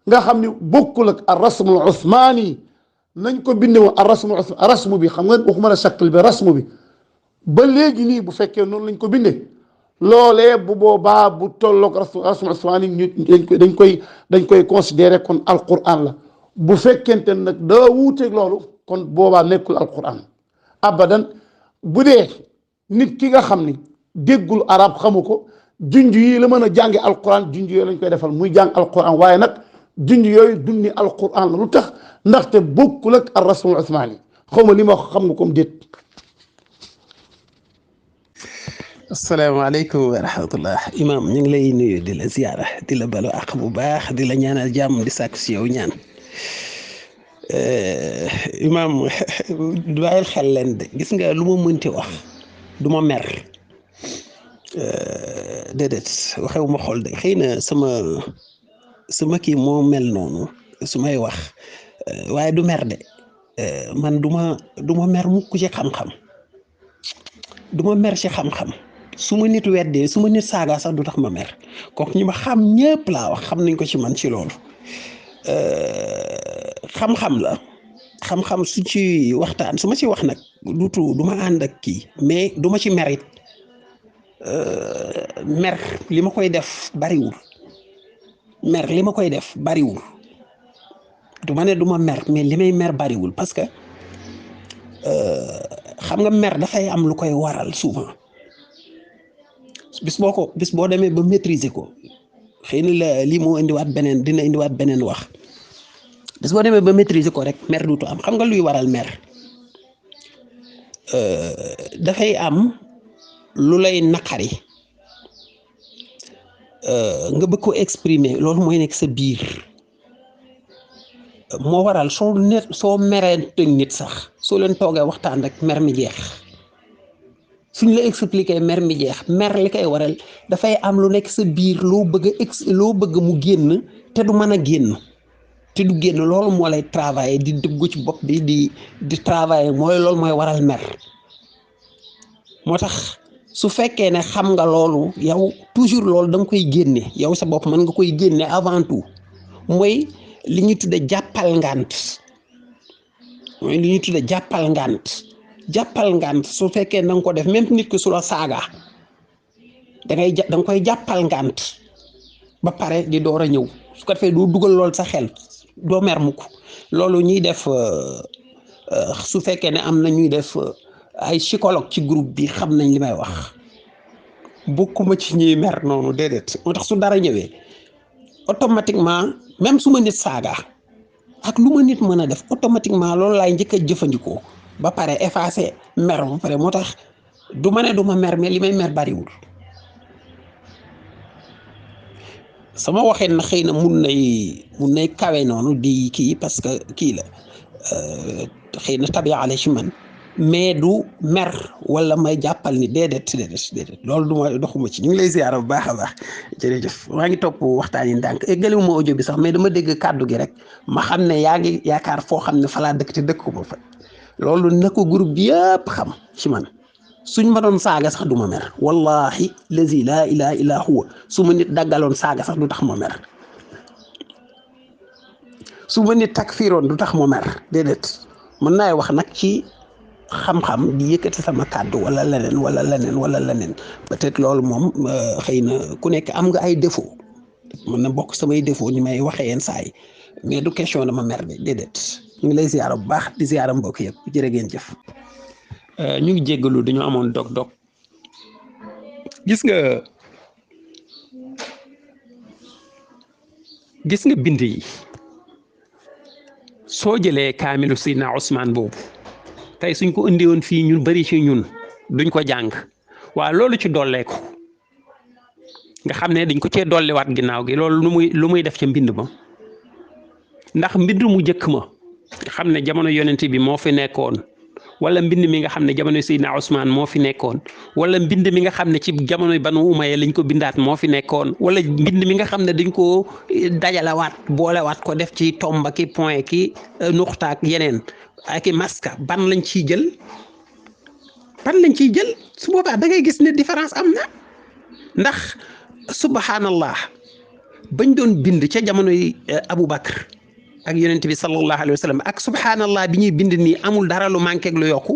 A: nga xam ni bokkul ak ar-rasmul usmaani nañ ko bindee woon ar-rasmul usmaani rasmu bi xam nga waxuma la shakl bi rasmu bi ba léegi nii bu fekkee noonu lañ ko bindee loolee bu boobaa bu tolloog rasmul usmaani dañ koy considérer kon alquran la bu fekkente nag daa wuuteeg loolu kon boobaa nekkul alquran abadan bu dee nit ki nga xam ni déggul arab xamu ko junj yi la mën a jànge alquran junj yooyu lañ koy defal muy jàng alquran waaye nag junj yooyu dunni alquran la lu tax ndaxte bokkul ak ar rasmul usmaani xaw ma li ma xam nga comme déet.
B: asalaamaaleykum wa rahmatullah imaam ñu ngi lay nuyu di la ziyaara di la balu àq bu baax di la ñaanal jàmm di sàkku si yow ñaan imaam bàyyil xel leen de gis nga lu ma mënti wax du ma mer déedéet waxewu ma xol de xëy na sama kii moo mel noonu su may wax waaye du mer de man du ma mer mukk ci xam-xam du ma mer ci xam-xam su ma nit weddee su ma nit saaga sax du tax ma mer kooku ñi ma xam ñëpp laa wax xam nañ ko ci man ci loolu xam-xam la xam-xam su ci waxtaan su ma ci wax nag du ma ànd ak kii mais du ma ci mer it mer li ma koy def bariwul du ma ne du ma mer mais li may mer bariwul parce que xam nga mer dafay am lu koy waral souvent bis boo demee ba maîtriser ko xëy na la lii moo dina indiwaat beneen wax bis boo demee ba maîtriser ko rek mer duutu am xam nga luy waral mer dafay am lu lay naqari nga bëgg ko exprimer loolu mooy nekk sa biir moo waral soo meree nit sax soo leen toogee waxtaan rek mer mi jeex suñ la expliquer mer mi jeex mer li koy waral dafay am lu nekk sa biir loo bëgg mu génn te du mën a génn te du génn loolu moo lay travailler di dugg ci bopp bi di travailler loolu mooy waral mer moo tax su fekkee ne xam nga loolu yow toujours loolu da nga koy génne yow sa bopp mën nga koy génne avant tout mooy li ñuy tudde jàppal ngànt su fekkee da nga ko def même nit ki su la saaga da nga koy jàppal ngànt ba pare di door a ñëw su ko defee doo dugal loolu sa xel doo mer mukk loolu ñuy def su fekkee ne am na ñuy def ay psychologue ci groupe bi xam nañ li may wax bokkuma ci ñuy mer noonu déedéet moo tax su dara ñëwee automatiquement même su ma nit saaga ak lu ma nit mën a def automatiquement loolu laay njëkk a jëfandikoo ba pare effacer mer ba pare moo tax du ma ne du ma mer mais li may mer bariwul sama waxeen na xëy na mun nay kawe noonu di kii parce que kii la xëy na tabi'a la ci man mais du mer wala may jàppal ni déedéet loolu du ma doxuma ci ñu ngi lay ziyaara bu baax a baax jërëjëf maa ngi topp waxtaan yi ndànk eggaliwu ma audio bi sax mais dama dégg kàddu gi rek ma xam ne yaa ngi yaakaar foo xam ne fa laa dëkk te dëkku ma fa loolu na ko groupe bi yëpp xam ci man suñ ma doon saaga sax du ma mer wallahi lazi laa ilaha illa huwa su ma nit daggaloon saaga sax du tax ma mer su ma nit takfiroon du tax ma mer déedéet mën naay wax nag ci xam-xam di yëkkati sama kàddu wala leneen peut-être loolu moom xëy na ku nekk am nga ay défaut mën na bokk samay défaut ni may waxee yenn saa yi mais du question dama mer de déedéet ñu ngi lay ziyaara bu baax di ziyaara mbokk yëpp jërë ngeen jëf. ñu ngi jéggalu dañoo amoon dog-dog gis nga bind yi soo jëlee kaamilu Seydina Ousmane boobu tey suñ ko indi woon fii ñun bari ci ñun duñ ko jàng waaw loolu ci dolleeku nga xam ne dañ ko cee dolliwaat ginnaaw gi loolu lu muy def ca mbind ma ndax mbind mu njëkk ma nga xam ne jamono yonent bi moo fi nekkoon wala mbind mi nga xam ne jamono Seydina Ousmane moo fi nekkoon wala mbind mi nga xam ne ci jamono Banu Umayya lañ ko bindaat moo fi nekkoon wala mbind mi nga xam ne dañ ko dajalewaat boolewaat ko def ci tomba ki point ki nuxtaak yeneen ak i maska ban lañ ciy jël su boobaa da ngay gis ne différence am na ndax subhanallah bañ doon bind ca jamonoy Aboubacar ak yonent bi sallallahu alayhi wa sallam ak subhanallah bi ñuy bind nii amul dara lu manqué ak lu yokku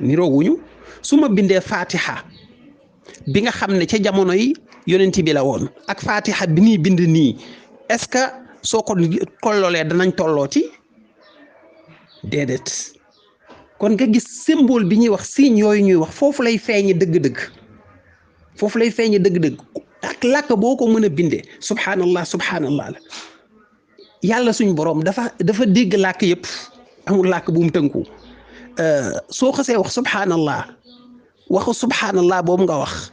B: niroowuñu su ma bindee fatiha bi nga xam ne ca jamono yi yonent bi la woon ak fatiha bi ñuy bind nii est-ce que soo ko tolloolee danañ tollooti déedéet kon nga gis symbole bi ñuy wax signe yooyu ñuy wax foofu lay feeñe dëgg-dëgg ak làkk boo ko mën a bindee subhanallah la yàlla suñ borom dafa dégg làkk yëpp amul làkk bu mu tënku soo xasee wax subhanallah waxu subhanallah boobu nga wax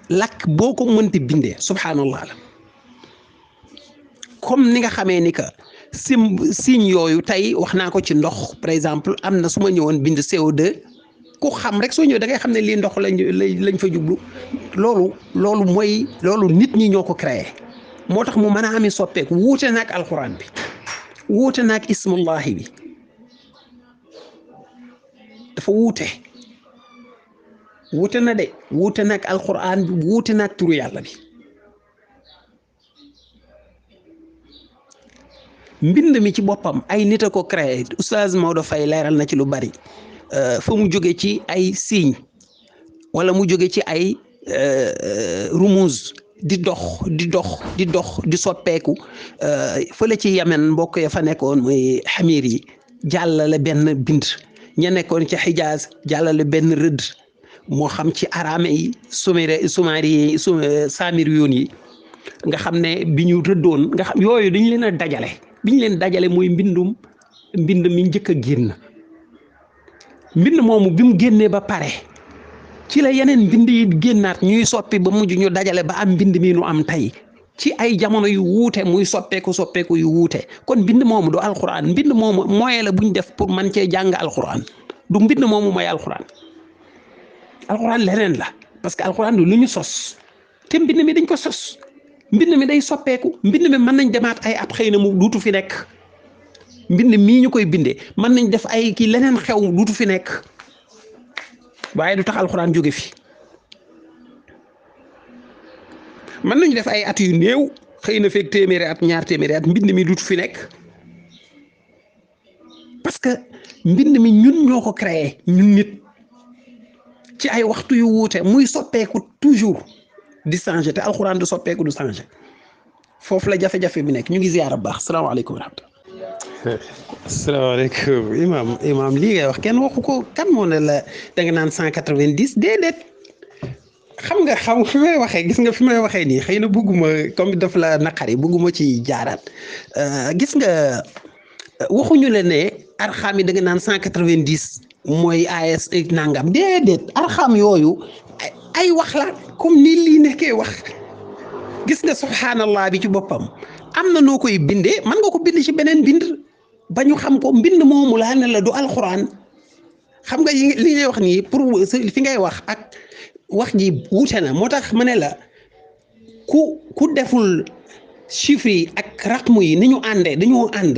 B: làkk boo ko mënti bindee subhanallah la comme ni nga xamee ni que signe yooyu tey wax naa ko ci ndox par exemple am na su ma ñëwoon bind CO2 ku xam rek soo ñëw da ngay xam ne lii ndox lañ fa jublu loolu mooy loolu nit ñi ñoo ko créé moo tax mu mën a amee soppeeku wuute naag alxuraan bi wuute naag ismullahi bi dafa wuute naag alxuraan bi wuute naag turu yàlla bi mbind mi ci boppam ay nit a ko créé oustaz Maodo Faye leeral na ci lu bari fa mu jóge ci ay signe wala mu jóge ci ay rumuz di dox di soppeeku fële ci Yemen mbokk ya fa nekkoon muy xamir yi jàllale benn bind ña nekkoon ci Xijaaz jàllale benn rëdd moo xam ci araame yi saamir yoon yi nga xam ne bi ñu rëddoon nga xam yooyu dañu leen a dajale bi ñu leen dajale mooy mbind mi njëkk a génn mbind moomu bi mu génnee ba pare ci la yeneen mbind yi génnaat ñuy soppi ba mujj ñu dajale ba am mbind mi nu am tey ci ay jamono yu wuute muy soppeeku yu wuute kon mbind moomu du alxuraan mbind moomu moyen la bu ñu def pour man cee jàng alxuraan du mbind moomu mooy alxuraan leneen la parce que alxuraan du lu ñu sos te mbind mi dañ ko sos mbind mi day soppeeku mbind mi mën nañ demaat ay at xëy na mu duutu fi nekk mbind mii ñu koy bindee mën nañ def ay kii leneen xew duutu fi nekk waaye du tax alxuraan jóge fi mën nañu def ay at yu néew xëy na fekk téeméeri at ñaar téeméeri at mbind mi duutu fi nekk parce que mbind mi ñun ñoo ko créé ñun nit ci ay waxtu yu wuute muy soppeeku toujours di changer te alxuraan du soppeeku du changer foofu la jafe-jafe bi nekk ñu ngi ziyaara bu baax salaamaaleykum wa rahmatulah. asalaamaaleykum imaam lii ngay wax kenn waxu ko kan moo ne la da nga naan 190 déedéet xam fi may waxee gis nga fi may waxee nii xëy na bëgguma comme daf la naqari bëgguma ci jaaraat gis nga waxuñu la ne arxaam yi da nga naan 190 mooy AS nangam déedéet arxaam yooyu ay wax la comme ni lii nekkee wax gis nga subhanallah bi ci boppam am na noo koy bindee mën nga ko bind ci beneen bind ba ñu xam ko mbind moomu laa ne la du alxuraan xam nga li ngay wax nii pour fi ngay wax ak wax ji wuute na moo tax ma ne la ku deful chiffres yi ak raqmu yi ni ñu àndee dañoo ànd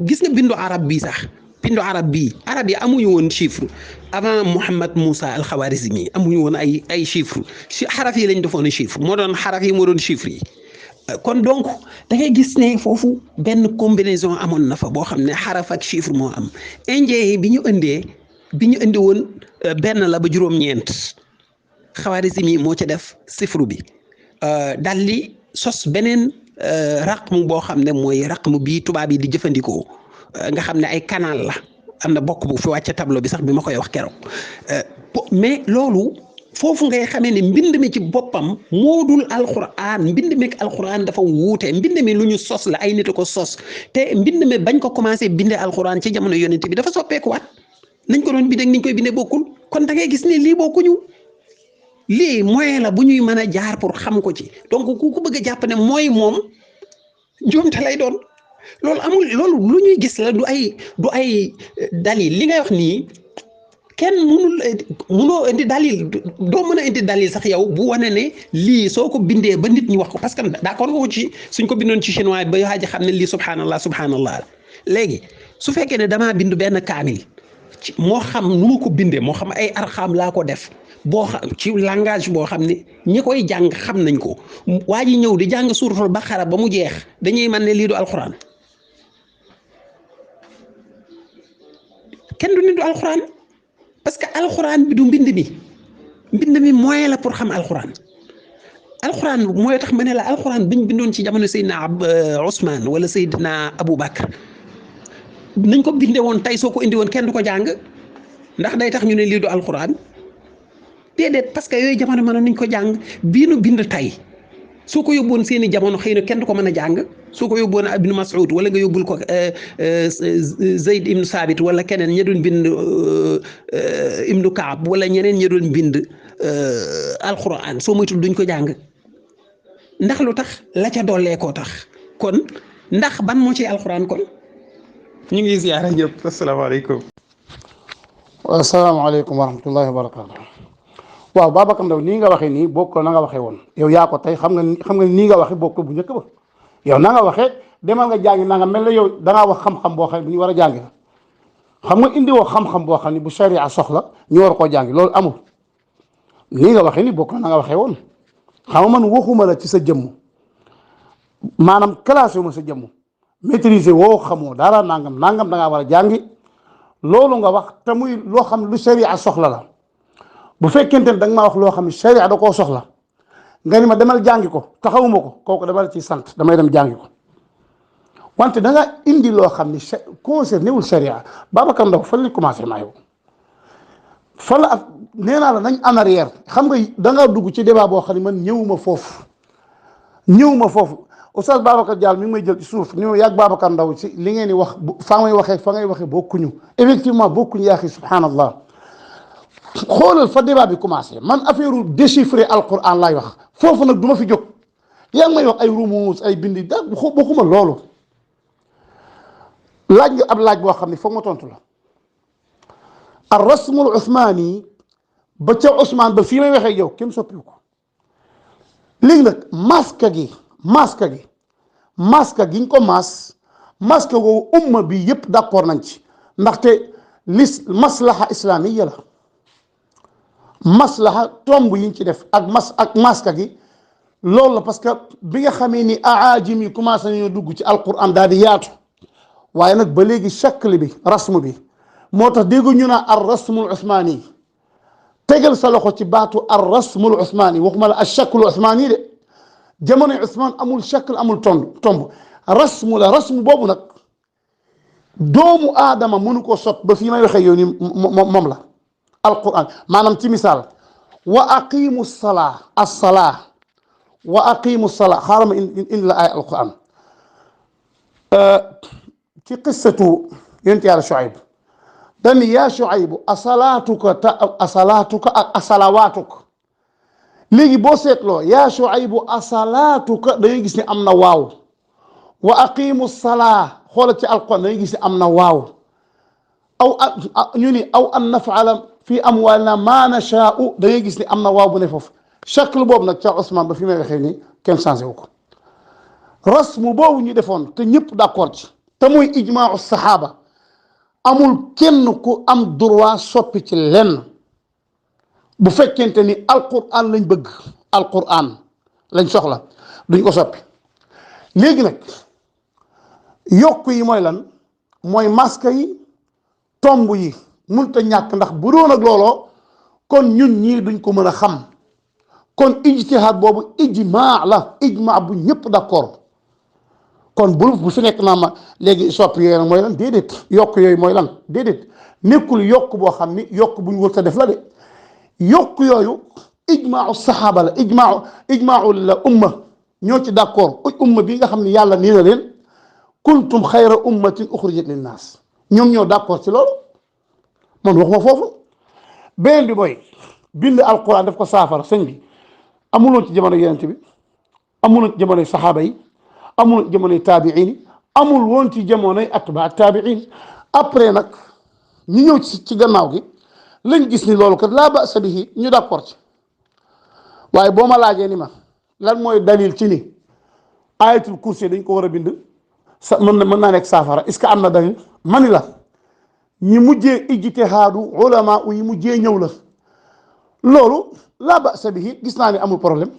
B: gis nga bindu arab bii sax bindu arab bii arab yi amuñu woon chiffre avant Mouhamed Moussa al-Khawarizmi amuñu woon ay chiffre xaraf yi lañ defoon chiffre moo doon xaraf yi moo doon chiffre yi kon donc da ngay gis ne foofu benn combinaison amoon na fa boo xam ne xaraf ak chiffre moo am indien yi bi ñu indi woon benn la ba juróom-ñeent Khawarizmi moo ca def chiffre bi daal di sos beneen raqmu boo xam ne mooy raqmu bii tubaab yi di jëfandikoo nga xam ne ay canal la am na bokk bu fi wàcce tableau bi sax bi ma koy wax keroog mais loolu foofu ngay xamee ne mbind mi ci boppam moo dul alxuraan mbind mi ak alxuraan dafa wuute mbind mi lu ñu sos la ay nit a ko sos te mbind mi bañ ko commencé bindee alxuraan ci jamono yonent bi dafa soppeekuwaat nañ ko doon bindee ak niñ koy bindee bokkul kon da ngay gis ne lii bokkuñu lii moyen la bu ñuy mën a jaar pour xam ko ci donc ku bëgg a jàpp ne mooy moom njuumte lay doon loolu amul loolu lu ñuy gis la du ay dalil li ngay wax nii kenn munoo indi dalil doo mën a indi dalil sax yow bu wane ne lii soo ko bindee ba nit ñi wax ko parce que d'accord nga ko ci suñ ko bindoon ci chinois ba yoo xam ne lii subhanallah léegi su fekkee ne damaa bind benn kaamil moo xam nu ma ko bindee moo xam ay arxaam laa ko def boo xam ci langage boo xam ne ñi koy jàng xam nañ ko waa ji ñëw di jàng suuratul baqara ba mu jeex dañuy mën ne lii du alxuraan kenn du ni du alxuraan parce que alxuraan bi du mbind mi moyen la pour xam alxuraan mooy tax ma ne la alxuraan biñ bindoon ci jamono Seydina Ousmane wala Seydina Aboubacar nañ ko bindee woon tey soo ko indi woon kenn du ko jàng ndax day tax ñu ne lii du alxuraan déedéet parce que yooyu jamono mënoon nañ ko jàng bii nu bind tey soo ko yóbboon seeni jamono xëy na kenn du ko mën a jàng soo ko yóbboon Ibnu Mas'ud wala nga yóbbul ko Zayd ibnu Saabit wala keneen ña doon bind Ibnu Kaab wala ñeneen ña doon bind alxuraan soo moytul duñ ko jàng ndax lu tax la ca dollee koo tax kon ndax ban moo ci alxuraan kon ñu ngi ziyaara ñëpp asalaamaaleykum.
A: asalaamaaleykum wa rahmatullahi wa barakaatu. waaw Babacar Ndaw nii nga waxee nii bokkul na nga waxee woon yow yaa ko tey xam nga nii nga waxee bokkul bu njëkk ba yow na nga waxee demal nga jàngi na nga mel ne yow dangaa wax xam-xam boo xam ne bu ñu war a jàngi la xam nga indi woo xam-xam boo xam ne bu sharia soxla ñu war koo jàngi loolu amul nii nga waxee nii bokkul na nga waxee woon xam nga man waxuma la ci sa jëmm maanaam classé wu ma sa jëmm maîtriser woo xamoo dara nangam da ngaa war a jàngi loolu nga wax te muy loo xam lu sharia soxla la. bu fekkente ne da nga maa wax loo xam ne sharia da koo soxla nga ni ma demal jàngi ko taxawuma ko kooku dama la ciy sant damay dem jàngi ko wante da nga indi loo xam ne concerné wul sharia Babacar Ndaw fan la commencé maa yow fan la nee naa la nañ en arrière xam nga da nga dugg ci débat boo xam ne man ñëwuma foofu Oustaz Babacar Diallo mi ngi may jël ci suuf ni ma yàgg Babacar Ndaw ci li ngeen di wax fa ngay waxee bokkuñu effectivement bokkuñu yaa xi subhanallah xoolal fa débat bi commencé man affaire déchiffrer alquran laay wax foofu nag du ma fi jóg yaa ngi may wax ay rumus ay bindi da bokkuma loolu laaj nga ab laaj boo xam ne foog ma tontu la ar rasmul usmaani ba ca Ousmane ba fii may waxee yow kenn soppiwu ko léegi nag masque gi ñu ko masque woowu umma bi yëpp d'accord nañ ci ndaxte maslaha islamiya la maslaha tomb yi ñu ci def ak masque gi loolu la parce que bi nga xamee ni aajim yi commencé nañoo dugg ci alquran daal di yaatu waaye nag ba léegi shakl bi rasm bi moo tax dégg ñu naa ar rasmul usmaani tegal sa loxo ci baatu ar rasmul usmaani waxuma la al shaklu usmaani de jamono Usmaan amul shakl amul tomb rasmu la rasmu boobu nag doomu aadama mënu ko sot ba fii may waxee yow ni moom la alquran maanaam ci misaal wa aqimu salaa as-salaa wa aqimu salaa xaaral ma indi la ay alquran ci qissatu yonent Yàlla Shuayb dani yaa Shuaybu asalaatuka ak asalawaatuka léegi boo seetloo yaa Shuaybu asalaatuka da ngay gis ne am na waaw wa aqimu salaa xoola ci alquran da ngay gis ne am na waaw ñu ni aw an nafala fi amwalina ma nashaa'u da ngay gis ne am na waaw bu ne foofu shakl boobu nag ca Ousmane ba fi may waxee ni kenn changé wu ko rasmu boobu ñu defoon te ñëpp d'accord ci te muy ijmaau saxaaba amul kenn ku am droit soppi ci lenn bu fekkente ni alquran lañ bëgg alquran lañ soxla duñ ko soppi léegi nag yokk yi mooy lan mooy masque yi tomb yi mënut a ñàkk ndax bu doon ak looloo kon ñun ñii duñ ko mën a xam kon ijtihaad boobu ijmaa la ijmaa bu ñëpp d'accord kon bu fi nekk naa ma léegi soppi yooyu mooy lan déedéet yokk yooyu mooy lan déedéet nekkul yokk boo xam ni yokk bu ñu wër ta def la de yokk yooyu ijmaau saxaaba la ijmaau la umma ñoo ci d'accord umma bi nga xam ne yàlla nii na leen kuntum xayra ummatin uxrijat linnaas ñoom ñoo d'accord ci loolu man waxuma foofu beneen bi mooy bind alquran daf ko saafara sëñ bi amuloon ci jamono yonent bi amuloon ci jamonoy saxaaba yi amul ci jamonoy taabiin yi amul woon ci jamonoy atbaa taabiin après nag ñu ñëw ci gannaaw gi lañ gis ni loolu kat laa ba'sa bihi ñu d'accord ci waaye boo ma laajee ni ma lan mooy dalil ci ni ayatul kursi dañ ko war a bind mën naa nekk saafara est-ce que am na dalil mani la ñi mujjee ijtihaadu ulama yi mujjee ñëw la loolu laa ba'sa bihi gis naa ni amul problème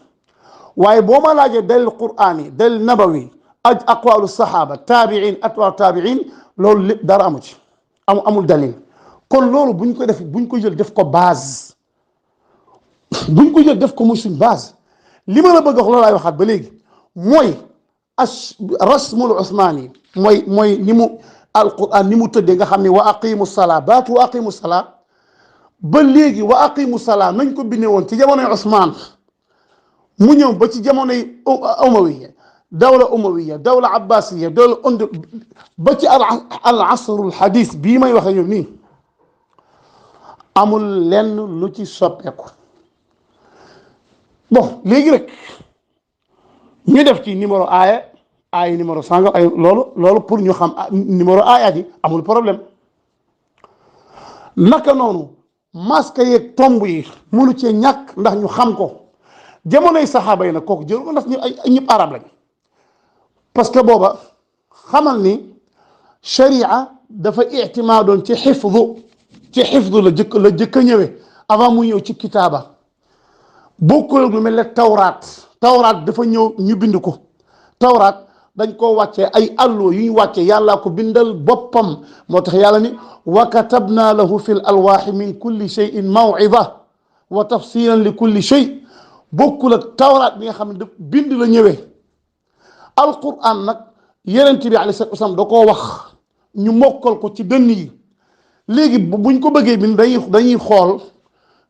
A: waaye boo ma laajee dalil qur'aan yi dalil nabawi ak aqwaalu saxaaba taabiin atbaa taabiin loolu lépp dara amu ci amul dalil kon loolu buñ ko def buñ ko jël def ko base buñ ko jël def ko muy suñ base li ma la bëgg a wax loolu laay waxaat ba léegi mooy rasmul usmaani mooy ni mu alquran ni mu tëddee nga xam ne wa aqimu salaa baatu wa aqimu salaa ba léegi wa aqimu salaa nañ ko bindee woon ci jamonoy Usmaan mu ñëw ba ci jamonoy umawiya dawla abbasiya dawla ba ci al asrul hadis bii may waxe ñoom nii amul lenn lu ci soppeeku bon léegi rek ñu def ci numéro aaya numéro sangam ay loolu pour ñu xam numéro aaya yi amul problème naka noonu masque yeeg tomb yi mënu cee ñàkk ndax ñu xam ko jamonoy saxaaba yi nag kooku jël ko ndax ñu ay ñëpp arab lañ parce que booba xamal ni sharia dafa ictimaadoon ci xifdu la jëkk a ñëwee avant mu ñëw ci kitaaba bokkul ak lu mel ne tawraat dafa ñëw ñu bind ko tawraat dañ koo wàccee ay allo yu ñu wàccee yàllaa ko bindal boppam moo tax yàlla ni wa katabna lahu fi l alwaaxi min kulli cheyin mawida wa tafsilan li kulli chey bokkul ak tawraat bi nga xam ne bind la ñëwee alquran nag yonent bi alayhi salaatu wasalaam da koo wax ñu mokkal ko ci dënn yi léegi buñ ko bëggee bind dañuy xool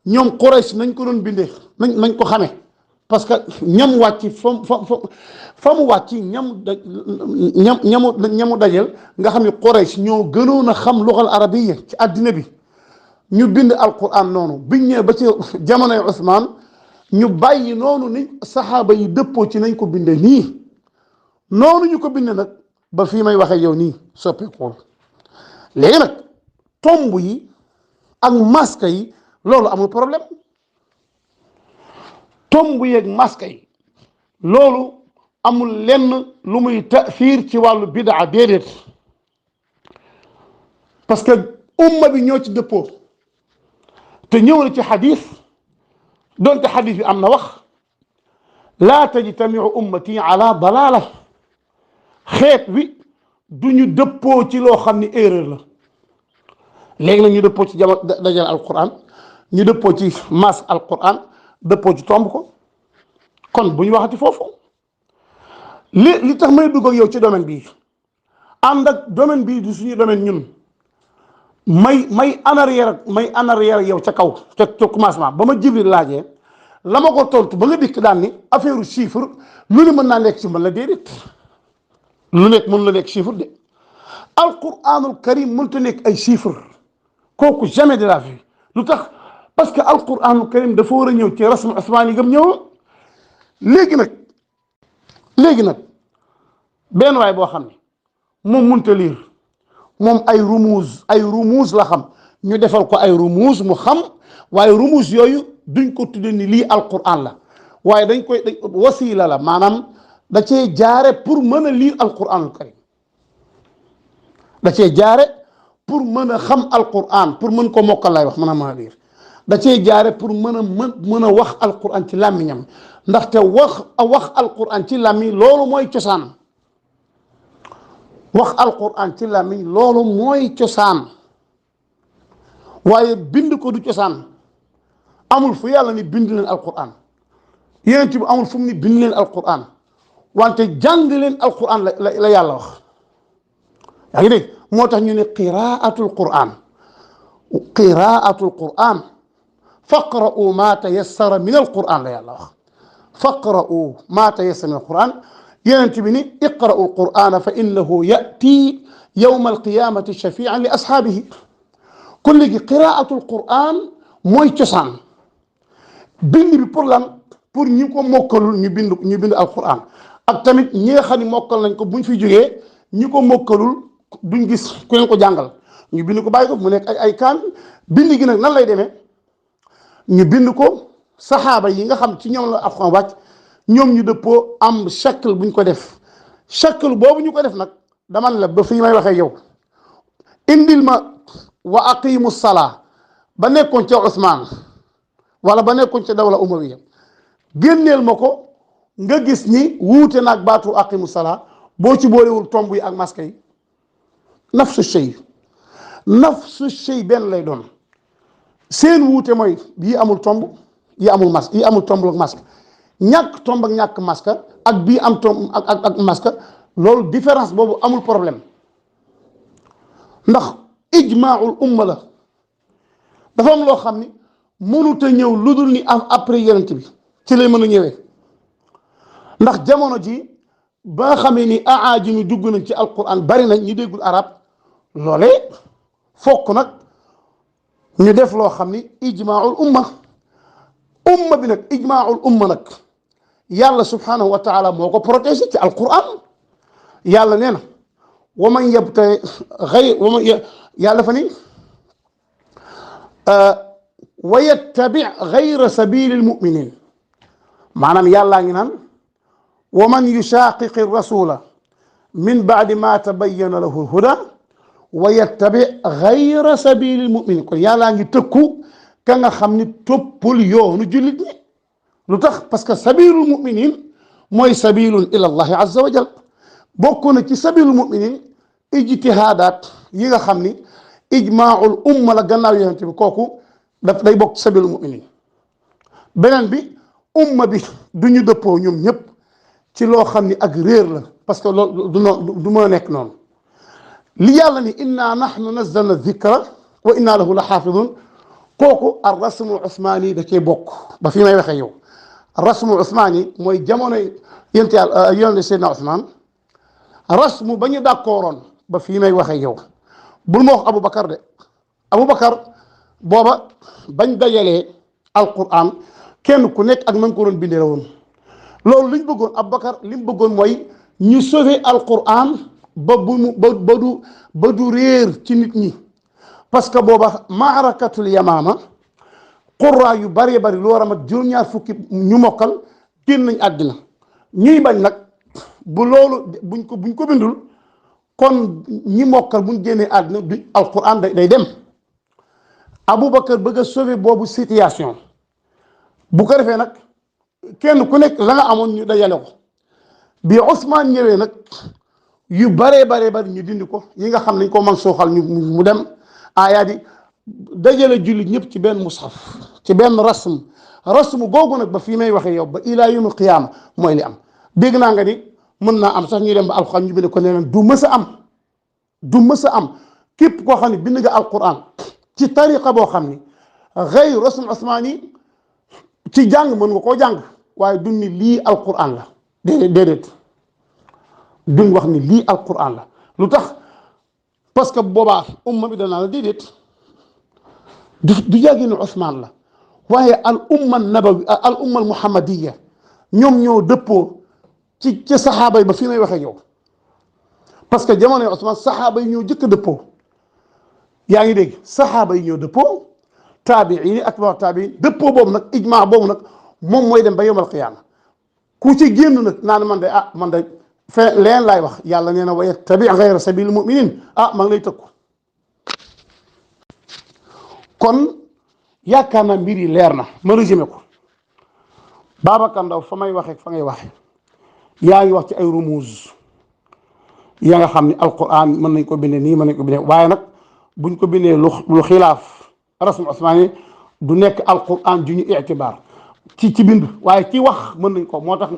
A: ñoom Quraysh nañ ko doon bindee nañ ko xamee parce que ñam wàcc fa mu wàcc ñamu dajel nga xam ne Quraysh ñoo gënoon a xam luxal arabiya ci àddina bi ñu bind alquran noonu biñ ñëwee ba ci jamonoy Usmaan ñu bàyyi noonu ni saxaaba yi dëppoo ci nañ ko bindee nii noonu ñu ko bindee nag ba fii may waxee yow nii soppeekul léegi nag tomb yi ak masque yi loolu amul problème tomb yeeg masque yi loolu amul lenn lu muy taasiir ci wàllu bidaa déedéet parce que umma bi ñoo ci dëppoo te ñëw na ci xadis donte xadis bi am na wax laa tajtamiu ummati ala dalaala xeet wi du ñu dëppoo ci loo xam ni erreur la léegi nag ñu dëppoo ci jamono dajal alquran ñu dëppoo ci mas alquran dëppoo ci tomb ko kon bu ñu waxati foofu li tax may dugg ak yow ci domaine bii ànd ak domaine bii du suñu domaine ñun may en arrière yow ca kaw ca commencement ba ma Jibril laajee la ma ko tontu ba nga dikk daan ni affaire chiffre lu ne mën naa nekk ci mën la déedéet lu nekk mën la nekk chiffre de alquranul karim mënta nekk ay chiffre kooku jamais de la vie lu tax parce que alquranul karim dafa war a ñëw ci rasmu usmaani gam ñëwoon. léegi nag benn waay boo xam ne moom mënta liir moom ay rumuuz la xam ñu defal ko ay rumuuz mu xam waaye rumuuz yooyu duñ ko tudde ni lii alquran la waaye dañ wasiila la maanaam da cee jaare pour mën a liir alquranul karim da cee jaare pour mën a xam alquran pour mën ko mokkal lay wax mën a liir da cee jaare pour mën a wax alquran ci làmmiñam ndaxte wax alquran ci làmmiñ loolu mooy cosaan wax alquran ci làmmiñ loolu mooy cosaan waaye bind ko du cosaan. amul fu yàlla ni bind leen alquran yonent bi amul fu mu ni bind leen alquran wante jàng leen alquran la yàlla wax. yaa ngi dégg moo tax ñu ne qiraatul quran faqra'u ma tayassara min alquran la yàlla wax. faqra'u ma tayassara min alquran yonent bi ni iqra'u alquran fa innahu ya'ti yawma alqiyamati shafi'an li ashaabihi. kon léegi qiraatul quran mooy cosaan. bind bi pour lan pour ñi ko mokkalul ñu bind alquran ak tamit ñi nga xam ne mokkal nañ ko buñ fi jógee ñi ko mokkalul duñ gis ku leen ko jàngal ñu bind ko bàyyi ko mu nekk ay kaan bind gi nag nan lay demee ñu bind ko saxaaba yi nga xam ci ñoom la alquran wàcc ñoom ñu dëppoo am shakl buñ ko def shakl boobu ñu ko def nag dama la ba fii may waxee yow indil ma wa aqimu salaa ba nekkoon ca Usmaan wala ba nekkoon ca dawla umawiya génneel ma ko nga gis ni wuute naag baatu aqimu salaa boo ci boolewul tomb yi ak maska yi nafsu shay benn lay doon seen wuute mooy bii amul tomb yi amul mas yi amul tomb ak maska ñàkk tomb ak ñàkk maska ak bii am tomb ak maska loolu différence boobu amul problème ndax ijmaul umma la dafa am loo xam ni mënut a ñëw lu dul ni am après yonent bi ci lay mën a ñëwee ndax jamono ji ba nga xamee ni aajim yi dugg nañ ci alquran bari nañ ñu déggul arab loolee fokk nag ñu def loo xam ni ijmaul umma bi nag ijmaul umma nag yàlla subhanahu wa taala moo ko protégé ci alquran yàlla nee na wa man yabtaghi yàlla fa ni wa yattabi gayra sabili lmuminin maanaam yàllaa ngi naan wa man yushaqiqi rasula min baadi ma tabayyana lahu lhuda wa yattabi gayra sabili lmuminin kon yàllaa ngi tëkku ka nga xam ni toppul yoonu jullit ñi lu tax parce que sabilul muminin mooy sabilun ila allahi azza wa jal bokk na ci sabilul muminin ijtihaadaat yi nga xam ni ijmaul umma la gannaaw yonent bi kooku daf day bokk sabilu muminin beneen bi umma bi du ñu dëppoo ñoom ñëpp ci loo xam ni ak réer la parce que loolu du mën a nekk noonu li yàlla ni inna nahnu nazzalna dhikra wa inna lahu la xaafidun kooku ar rasmu usmaani da cee bokk ba fi may waxee yow rasmu usmaani mooy jamono yonent yàlla yonent Seydina Usmaan rasmu ba ñu d'accordoon ba fii may waxee yow bul ma wax Aboubacar de Aboubacar booba bañ dajalee alquran kenn ku nekk ak na nga ko doon bindee la woon loolu li ñu bëggoon Aboubacar li mu bëggoon mooy ñu sauver alquran ba du réer ci nit ñi parce que booba maarakatul yamaama qurra yu bëree bëri lu war a mat juróom-ñaar fukki ñu mokkal génn nañ àddina ñuy bañ nag bu loolu buñ ko bindul kon ñi mokkal buñ génnee àddina du alquran day dem Aboubacar bëgg a sauver boobu situation bu ko defee nag kenn ku nekk la nga amoon ñu dajale ko bi Ousmane ñëwee nag yu baree bari ñu dindi ko yi nga xam nañ ko man suuxal mu dem aayaat yi dajale jullit ñëpp ci benn mushaf ci benn rasm googu nag ba fii may waxee yow ba ilaa yawmil qiyaama mooy li am dégg naa nga ni mën naa am sax ñuy dem ba alquran ñu bind ko ne leen du mës a am képp koo xam ne bind nga alquran ci tariqa boo xam ni xëy rasm usmaani ci jàng mën nga koo jàng waaye duñ ni lii alquran la déedéet duñ wax ni lii alquran la lu tax parce que boobaa umma bi danaa la déedéet du jàggi ni Usmaan la waaye al umma nabawi al umma al muhammadiya ñoom ñoo dëppoo ci saxaaba yi ba fii may waxee yow parce que jamono yi Usmaan saxaaba yi ñoo jëkk a dëppoo yaa ngi dégg saxaaba yi ñoo dëppoo taabiin yi atbaa taabiin dëppoo boobu nag ijmaa boobu nag moom mooy dem ba yawmal qiyaama ku ci génn nag naan man de leen laay wax yàlla nee na wa yattabi gayra sabiili muminin ma ngi lay tëkku kon yaakaar naa mbir yi leer na ma résumé ko Babacar Ndaw fa may waxee fa ngay waxee yaa ngi wax ci ay rumuuz ya nga xam ne alquran mën nañ ko bindee nii mën nañ ko bindee waaye nag buñ ko bindee lu xilaaf rasm osmaani du nekk alquran ju ñu itibaar ci bind waaye ci wax mën nañ ko moo tax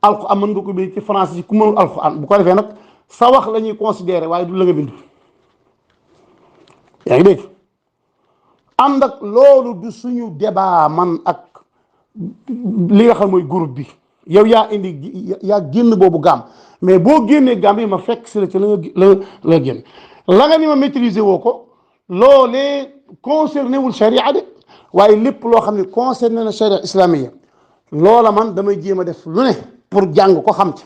A: alquran mën nga ko bind ci français ci ku mënul alquran bu ko defee nag sa wax la ñuy considéré waaye du la nga bind yaa ngi dégg ànd ak loolu du suñu débat man ak li nga xam mooy groupe bi yow yaa génn boobu gaam mais boo génnee gaam yi ma fekk si la ci la génn la nga ni ma maîtriser woo ko loolee concerné wul charia de waaye lépp loo xam ne concerné na charia islamiya loola man damay jéem a def lu ne pour jàng ko xam ci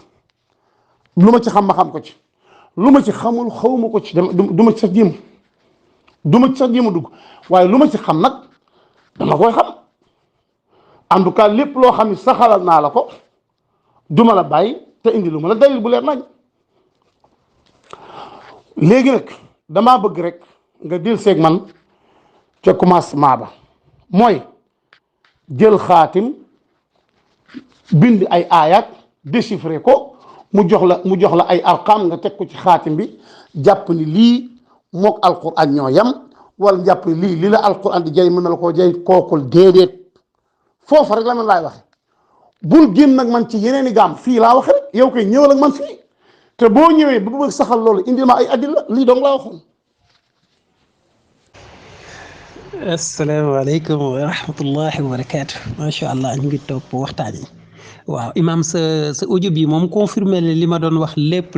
A: lu ma ci xam ma xam ko ci lu ma ci xamul xawma ko ci du ma ci sax jéem a dugg waaye lu ma ci xam nag dama koy xam en tout cas lépp loo xam ne saxalal naa la ko duma la bàyyi te indi lu ma la dalil bu leer nañ léegi nag damaa bëgg rek nga dil seeg man ca commencement ba mooy jël xaatim bind ay aayaat déchiffré ko mu jox la ay arqam nga teg ko ci xaatim bi jàpp ni lii mook alquran ñoo yam wala jàpp ni lii la alquran di jay mën na la koo jay kookul déedéet foofu rek la man laay waxe bul génn nag man ci yeneen i gaam fii laa waxe rek yow koy ñëwal ak man fii te boo ñëwee ba bëgg saxal loolu indi ma ay adilla lii dong laa waxoon.
B: asalaamaaleykum wa rahmatullahi wa barakaatu macha allah ñu ngi topp waxtaan yi waaw imaam sa audio bi moom confirmé na li ma doon wax lépp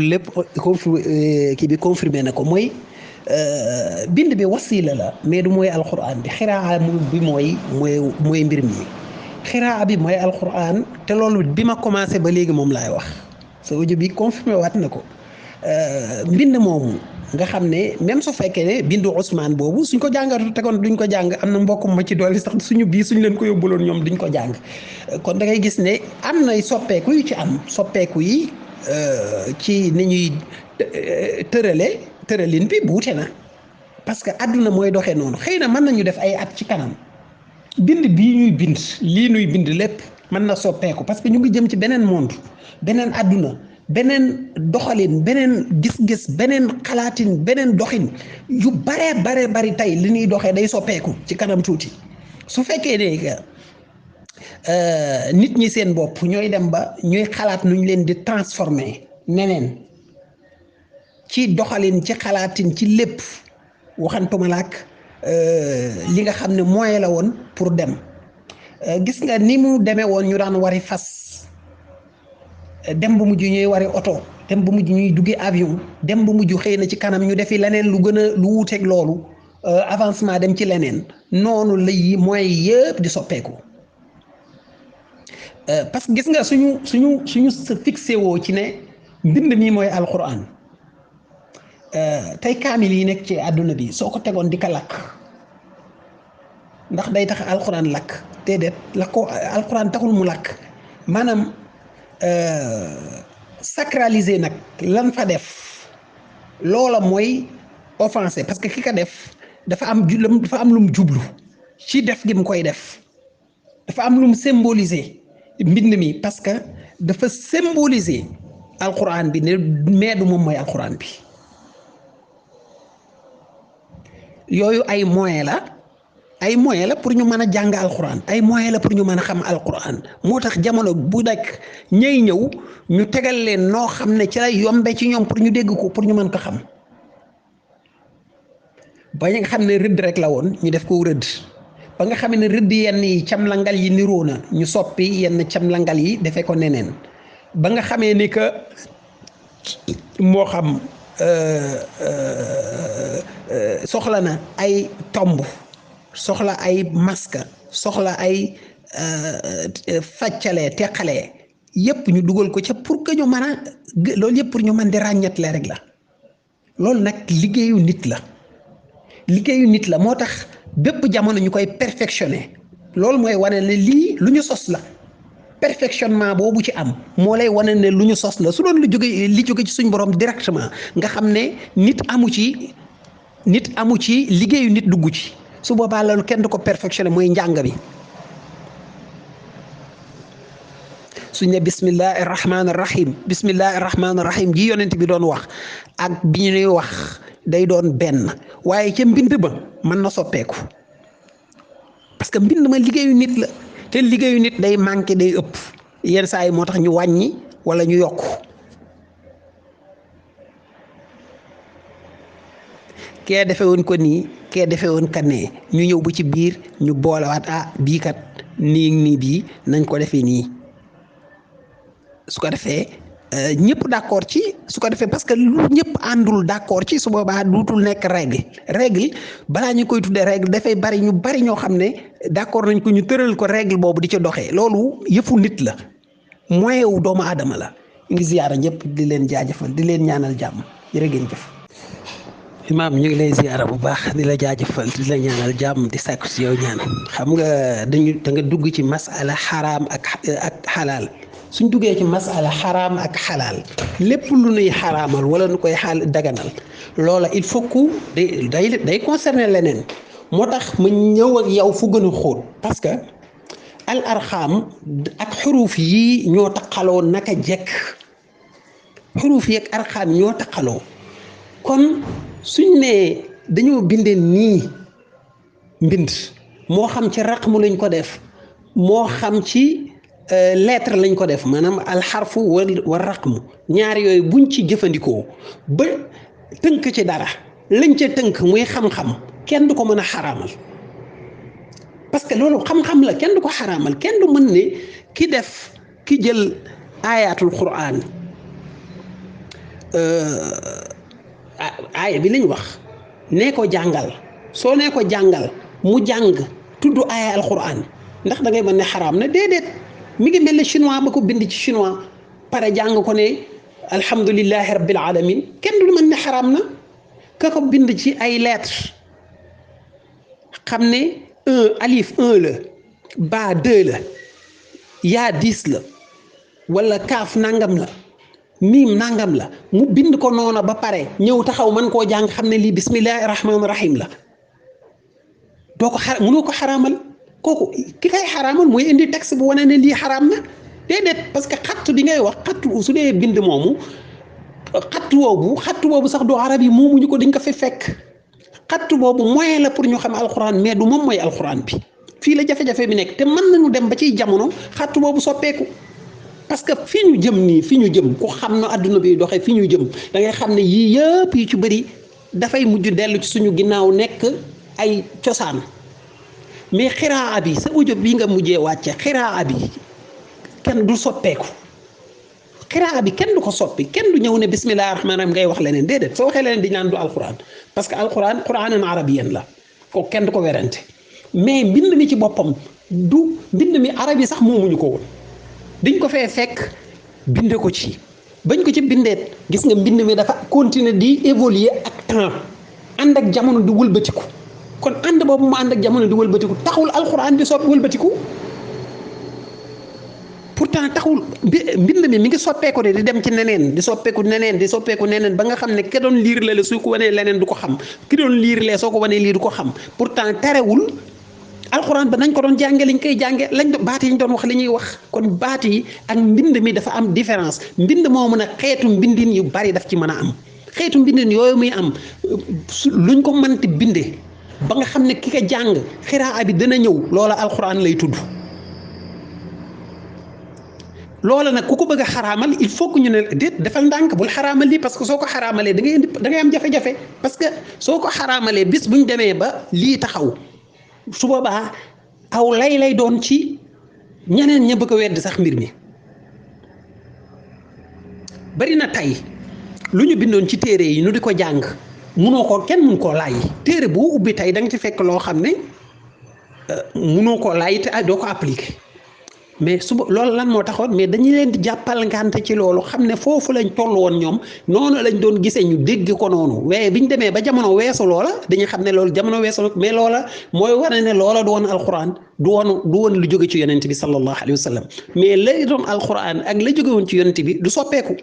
B: kii bi confirmé na ko mooy bind bi wasila la mais du mooy alquran bi xiraa bi mooy mbir mi xiraa bi mooy alquran te loolu bi ma commencé ba léegi moom laay wax sa audio bi confirmé waat na ko mbind moomu nga xam ne même su fekkee ne bindu Ousmane boobu suñ ko jàngatu tegoon duñ ko jàng am na mbokk ma ci dolli sax suñu suñ leen ko yóbbuloon ñoom duñ ko jàng kon da ngay gis ne am nay soppeeku yu ci am soppeeku yi ci ni ñuy tëralin bi buute na parce que àdduna mooy doxee noonu xëy na mën nañu def ay at ci kanam bind bii ñuy bind lii ñuy bind lépp mën na soppeeku parce que ñu ngi jëm ci beneen monde beneen àdduna beneen doxalin beneen gis-gis beneen xalaatin beneen doxin yu bare bari tey li ñuy doxee day soppeeku ci kanam tuuti su fekkee ne nit ñi seen bopp ñooy dem ba ñuy xalaat nu ñu leen di transformer neneen ci doxalin ci xalaatin ci lépp waxantuma laak li nga xam ne moyen la woon pour dem gis nga ni mu demee woon ñu daan wari fas dem ba mujj ñuy wari oto dem ba mujj ñuy duggee avion dem ba mujj xëy na ci kanam ñu defi leneen lu gën a lu wuuteeg loolu avancement dem ci leneen noonu la yi mooy yëpp di soppeeku parce que gis nga suñu sa fixé woo ci ne mbind mi mooy alquran tey kaamil yi nekk ci àdduna bi soo ko tegoon di ko lakk ndax day tax alquran lakk déedéet lakk ko alquran taxul mu lakk maanaam sacraliser nag lan fa def loola mooy offensé parce que ki ko def dafa am lum jublu ci def gi mu koy def dafa am lum symboliser mbind mi parce que dafa symboliser alquran bi ne mais du moom mooy alquran bi yooyu ay moyen la pour ñu mën a jàng alquran ay moyen la pour ñu mën a xam alquran moo tax jamono bu nekk ñay ñëw ñu tegal leen noo xam ne ci lay yombe ci ñoom pour ñu dégg ko pour ñu mën ko xam ba nga xam ne rëdd rek la woon ñu def ko rëdd ba nga xam ne rëdd yenn yi camlangal yi niroo na ñu soppi yenn camlangal yi defee ko neneen ba nga xamee ni que moo xam soxla na ay tomb soxla ay masque soxla ay faccalee teqalee yépp ñu dugal ko ca pour que ñu mën a loolu yëpp pour ñu mën di ràññatle rek la loolu nag liggéeyu nit la moo tax bépp jamono ñu koy perfectionné loolu mooy wane ne lii lu ñu sos la perfectionnement boobu ci am moo lay wane ne lu ñu sos la su doon li jóge ci suñ borom directement nga xam ne nit amu ci liggéeyu nit dugg ci su boobaa loolu kenn du ko perfectionné mooy njàng bi suñ ne bismillahi rahmaani rahim gi yonent bi doon wax ak bi ñuy wax day doon benn waaye ca mbind ba mën na soppeeku parce que mbind ma liggéeyu nit la te liggéeyu nit day manqué day ëpp yenn saa yi moo tax ñu wàññi wala ñu yokk kee defe woon ko nii kee defe woon ka nee ñu ñëw bu ci biir ñu boolewaat bii kat nii bii nañ ko defee nii su ko defee ñëpp d'accord ci su ko defee parce que lu ñëpp àndul d'accord ci su boobaa duutul nekk règle balaa ñu koy tuddee règle dafay bari ñoo xam ne d'accord nañ ko ñu tëral ko règle boobu di ci doxee loolu yëfu nit la moyen wu doomu aadama la ñu ngi ziyaara ñëpp di leen jaajëfal di leen ñaanal jàmm jërë ngeen jëf. Imaam ñu ngi lay ziyaara bu baax di la jaajëfal di la ñaanal jàmm di sàkku si yow ñaan xam nga da nga dugg ci masala xaraam ak xalaal. suñ duggee ci masala xaraam ak xalaal lépp lu nuy xaraamal wala nu koy daganal loola il faut que day concerner leneen moo tax ma ñëw ak yow fu gën a xóot parce que al arxaam ak xuruuf yi ñoo taqaloo naka jekk xuruuf yi ak arxaam ñoo taqaloo kon suñ nee dañoo bindee nii mbind moo xam ci raqmu lañ ko def moo xam ci lettre lañ ko def maanaam alxarfu wa raqmu ñaar yooyu buñ ci jëfandikoo ba tënk ci dara lañ ca tënk muy xam-xam kenn du ko mën a xaraamal parce que loolu xam-xam la kenn du ko xaraamal kenn du mën ne ki jël ayatul quran aaya bi lañ wax nee ko jàngal soo nee ko jàngal mu jàng tudd aaya al quran ndax da ngay mën ne xaraam na déedéet mi ngi mel ne chinois ba ko bind ci chinois pare jàng ko ne alhamdulillahi rabbil alamin kenn du mën ne xaraam na ka ko bind ci ay lettres xam ne alif 1 la ba 2 la yaa 10 la wala kaaf nangam la miim nangam la mu bind ko noona ba pare ñëw taxaw man koo jàng xam ne lii bismillahi rahmaani rahim la doo ko mënoo ko xaraamal kooku ki kay xaraamal mooy indi texte bu wane ne lii xaraam na déedéet parce que xattu di ngay wax xattu su dee bind moomu xattu boobu sax du arab yi moomuñu ko dañ ko fi fekk xattu boobu moyen la pour ñu xam alxuraan mais du moom mooy alxuraan bi fii la jafe-jafe bi nekk te mën nañu dem ba ciy jamono xattu boobu soppeeku parce que fi ñu jëm ku xam na adduna bi doxee fi ñu jëm da ngay xam ne yii yëpp yu ci bëri dafay mujj dellu ci suñu ginnaaw nekk ay cosaan mais xiraa bi sa audio bii nga mujjee wàcce xiraa bi kenn du soppeeku xiraa bi kenn du ko soppi kenn du ñëw ne bismillahi rahmaani rahim ngay wax leneen déedéet soo waxee leneen di naan du alquran parce que alquran quraanan arabiyan la ko kenn du ko werante mais mbind mi ci boppam du mbind mi arab yi sax moomuñu ko woon dañ ko fee fekk binde ko ci bañ ko ci bindeet gis nga mbind mi dafa continuer di évoluer ak temps ànd ak jamono di wëlbatiku kon ànd boobu mu ànd ak jamono di wëlbatiku taxul alxuraan di soppi wëlbatiku pourtant taxul mbind mi ngi soppeeku de di dem ci neneen di soppeeku neneen ba nga xam ne ke doon liir la su ko wanee leneen du ko xam ki doon liir lee soo ko wanee lii du ko xam pourtant terewul alxuraan ba nañ ko doon jànge liñ koy jànge baat yi ñu doon wax li ñuy wax kon baat yi ak mbind mi dafa am différence mbind moo mën a xeetu mbindin yu bari daf ci mën a am xeetu mbindin yooyu muy am luñ ko mënti binde ba nga xam ne ki ko jàng xiraa bi dana ñëw loola alxuraan lay tudd loola nag ku ko bëgg a xaraamal il faut que ñu ne déet defal ndànk bul xaraamal lii parce que soo ko xaraamalee da ngay am jafe-jafe parce que soo ko xaraamalee bis buñ demee ba lii taxaw su boobaa aw lay doon ci ñeneen ña bëgg a wedd sax mbir mi bari na tey lu ñu bindoon ci téere yi nu di ko jàng kenn mun koo laaj téere boo ubbi tey da nga ci fekk loo xam ne munoo ko laay te doo ko appliquer mais suba loolu lan moo taxoon mais dañu leen di jàppal ngante ci loolu xam ne foofu lañ toll woon ñoom noonu lañ doon gisee ñu dégg ko noonu waaye biñ demee ba jamono weesu loola dañuy xam ne loolu jamono weesu mais loola mooy wane ne loola du woon alquran du woon lu jóge ci yonent bi sallallahu alayhi wa sallam mais lay doon alquran ak la jóge woon ci yonent bi du soppeeku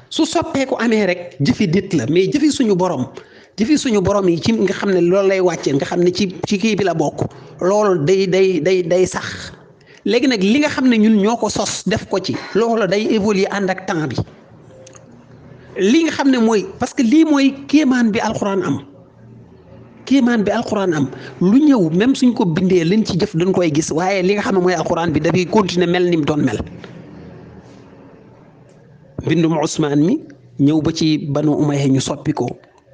B: su soppeeku amee rek jëfi dit la mais jëfi suñu borom yi ci nga xam ne loolu lay wàccee nga xam ne ci kii bi la bokk loolu day sax léegi nag li nga xam ne ñun ñoo ko sos def ko ci loolu day évoluer ànd ak temps bi li nga xam ne mooy parce que lii mooy kéemaan bi alxuraan am lu ñëw même suñ ko bindee liñ ci jëf dañ koy gis waaye li nga xam ne mooy alxuraan bi dafay continuer mel ni mu doon mel mbindum Usmaan mi ñëw ba ci Banu Umayya ñu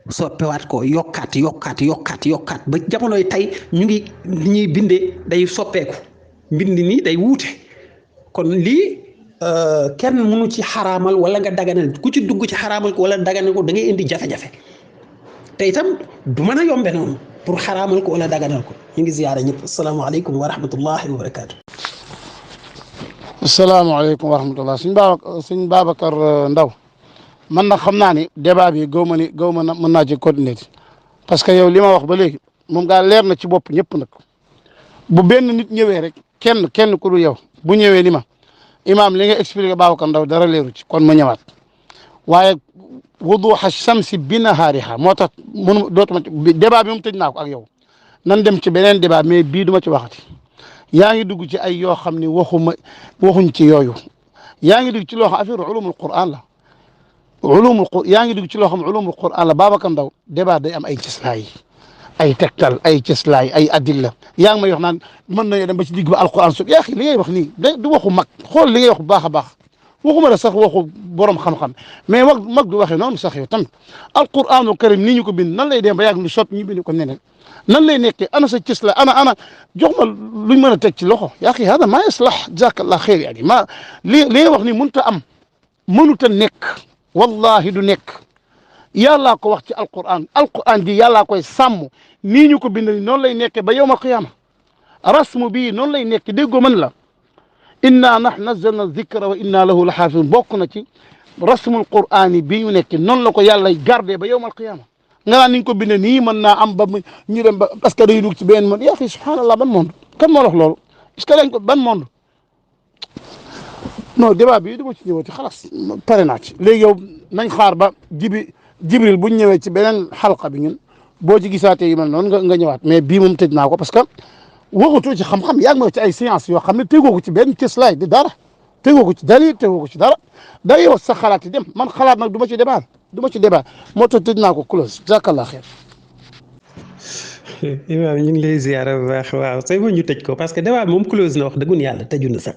B: soppiwaat ko yokkaat ba jamonoy tey ñu ngi li ñuy bindee day soppeeku mbind ni day wuute kon lii kenn mënu ci xaraamal wala nga daganal ku ci dugg ci xaraamal ko wala daganal ko da ngay indi jafe-jafe te itam du mën a yombe noonu pour xaraamal ko wala daganal ko ñu ngi ziyaara ñëpp asalaamaaleykum wa rahmatullahi wa barakaatu.
A: asalaamaaleykum wa rahmatullah suñ Babacar Ndaw man nag xam naa ni débat bi gaw ma na mën naa ci continuer parce que yow li ma wax ba léegi moom gaa leer na ci bopp ñëpp nag bu benn nit ñëwee rek kenn ku dul yow bu ñëwee ni ma imaam li nga expliqué Babacar Ndaw dara leeru ci kon ma ñëwaat waaye wuduha shamsi bi nahaariha moo tax mënu dootuma débat bi moom tëj naa ko ak yow nan dem ci beneen débat mais bii duma ci waxati yaa ngi dugg ci ay yoo xam ne waxuñ ci yooyu yaa ngi dugg ci loo xam affaire ulumul Qur'an la yaa ngi dugg ci loo xam ulumul Qur'an la Babacar Ndaw débat day am ay cëslaay ay tegtal ay cëslaay ay adilla yaa ngi may wax naan mën nañu dem ba ci digg ba alquran su yaa xi li ngay wax nii du waxu mag xool li ngay wax bu baax a baax waxuma la sax waxu borom xam-xam mais mag du waxee noonu sax yow tamit alquranul karim nii ñu ko bind nan lay dem ba yàgg lu soppi ñu bind ko neneen nan lay nekkee ana sa cëslaay ana jox ma luñ mën a teg ci loxo yaa xi hada maa yaslah jazakallah xeer yani ma li ngay wax ni mënut a am mënut a nekk wallahi du nekk yàllaa ko wax ci alquran ji yàllaa koy sàmm nii ñu ko bind noonu lay nekkee ba yawmal qiyaama rasmu bii noonu lay nekk déggoo mën la inna nahnu nazzalna dhikra wa inna lahu la xaafidun bokk na ci rasmul qur'ani bii ñu nekk noonu la ko yàlla gardé ba yawmal qiyaama nga naan ni ñu ko bind nii mën naa am ba ñu dem ba parce que dañuy dugg ci benn monde yaa fi subhanallah ban monde kan moo wax loolu est-ce que dañ ko ban monde non débat bi dama ci ñëwati xalaas pare naa ci léegi yow nañ xaar ba jibril buñ ñëwee ci beneen xalqa bi ñun boo ci gisaatee yu mel noonu nga ñëwaat mais bii moom tëj naa ko parce que waxutoo ci xam-xam yaa ngi ma ci ay science yoo xam ne tegoo ko ci benn cëslaay di dara tegoo ko ci dalil tegoo ko ci dara day yow sa xalaat yi dem man xalaat nag du ma ci débat moo tax tëj naa ko close jazakallah xeer.
B: imaam ñu ngi lay ziyaara bu baax waaw say ma ñu tëj ko parce que débat moom close na wax dëggun yàlla tëju na sax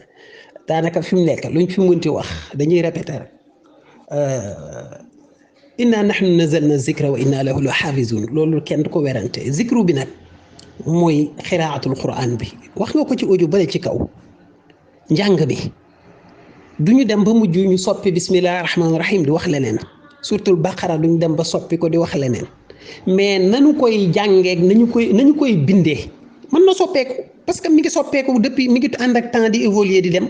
B: daanaka fi mu nekk luñ fi mënti wax dañuy répéter rek inna nahnu nazalna zikra wa inna lahu la xaafizun loolu kenn du ko werante zikru bi nag mooy xiraatul quran bi wax nga ko ci audio bële ci kaw njàng bi du ñu dem ba mujj ñu soppi bismillahi rahmaani rahim di wax leneen surtout baqara duñ dem ba soppi ko di wax leneen mais nañu koy jàngeeg nañu koy bindee mën na soppeeku parce que mi ngi soppeeku depuis mi ngi ànd ak temps di évoluer di dem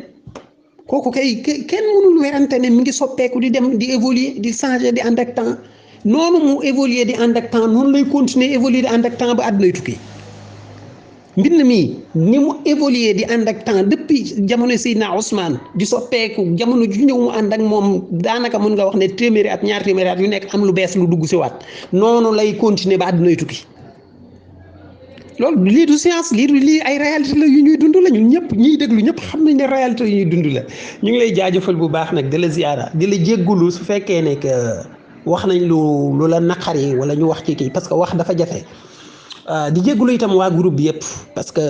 B: kooku kay kenn mënul werante ne mi ngi soppeeku di dem di évoluer di changer di ànd ak temps noonu mu évoluer di ànd ak temps noonu lay continuer évoluer di ànd ak temps ba àddunay tukki mbind mi ni mu évoluer di ànd ak temps depuis jamono Seydina Ousmane di soppeeku jamono ju ñëw mu ànd ak moom daanaka mën nga wax ne téeméeri at ñaar téeméeri at yu nekk am lu bees lu dugg si waat noonu lay continuer ba àddunay tukki loolu lii du science lii ay réalité la yu ñuy dund la ñun ñëpp ñiy déglu ñëpp xam nañ ne réalité yu ñuy dund la ñu ngi lay jaajëfal bu baax nag di la ziyaara di la jéggulu su fekkee ne que wax nañ lu la naqari wala ñu wax ci kii parce que wax dafa jafe di jéggulu itam waa groupe bi yëpp parce que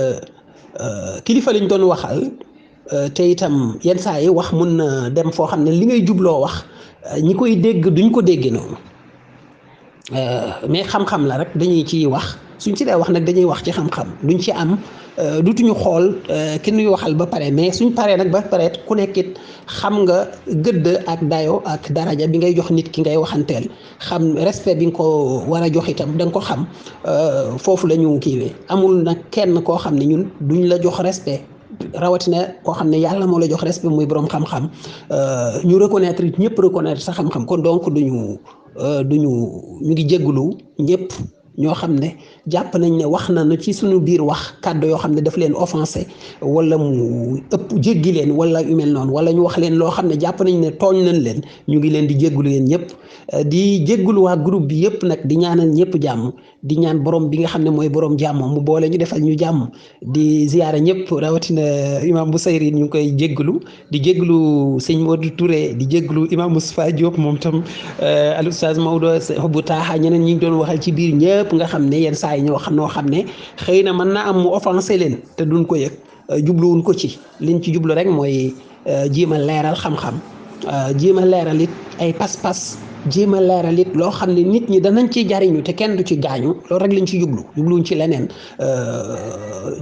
B: kilifa lañ doon waxal te itam yenn saa yi wax mun na dem foo xam ne li ngay jubloo wax ñi koy dégg duñ ko déggee noonu mais xam-xam la rek dañuy ciy wax suñ ci dee wax nag dañuy wax ci xam-xam duñ ci am dutuñu xool ki nuy waxal ba pare mais suñ paree nag ba pare ku nekkit xam nga gëdd ak dayo ak daraja bi ngay jox nit ki ngay waxanteel xam respect bi nga ko war a jox itam da nga ko xam foofu la ñu kiiwee amul nag kenn koo xam ne ñun duñ la jox respect rawatina koo xam ne yàlla moo la jox respect muy borom xam-xam ñu reconnaître ñëpp reconnaître sa xam-xam kon donc ñu ngi jéggulu ñëpp ñoo xam ne jàpp nañ ne wax na ci suñu biir wax kàddu yoo xam ne daf leen offensé wala mu ëpp jéggi leen wala yu mel noonu wala ñu wax leen loo xam ne jàpp nañ ne tooñ nañ leen ñu ngi leen di jéggulu yéen ñëpp di jéggulu waa groupe bi yëpp nag di ñaanal ñëpp jàmm di ñaan borom bi nga xam ne mooy borom jàmm mu boole ñu defal ñu jàmm di ziyaara ñëpp rawatina imam Bousayri ñu ngi koy jéggulu di jéggulu sëñ Modou Touré di jéggulu imam Moustapha Diop moom tam al oustaz Maodo bu taaxa ñeneen ñi ngi doon waxal ci biir ñëpp nga xam ne yenn saa yi noo xam ne xëy na mën na am mu offensé leen te duñ ko yëg jubluwuñ ko ci liñ ci jublu rek mooy jéem a leeral xam-xam jéem a leeral it ay pas-pas jéem a leeral it loo xam ne nit ñi danañ ci jariñu te kenn du ci gaañu loolu rek lañ ci jubluwuñ ci leneen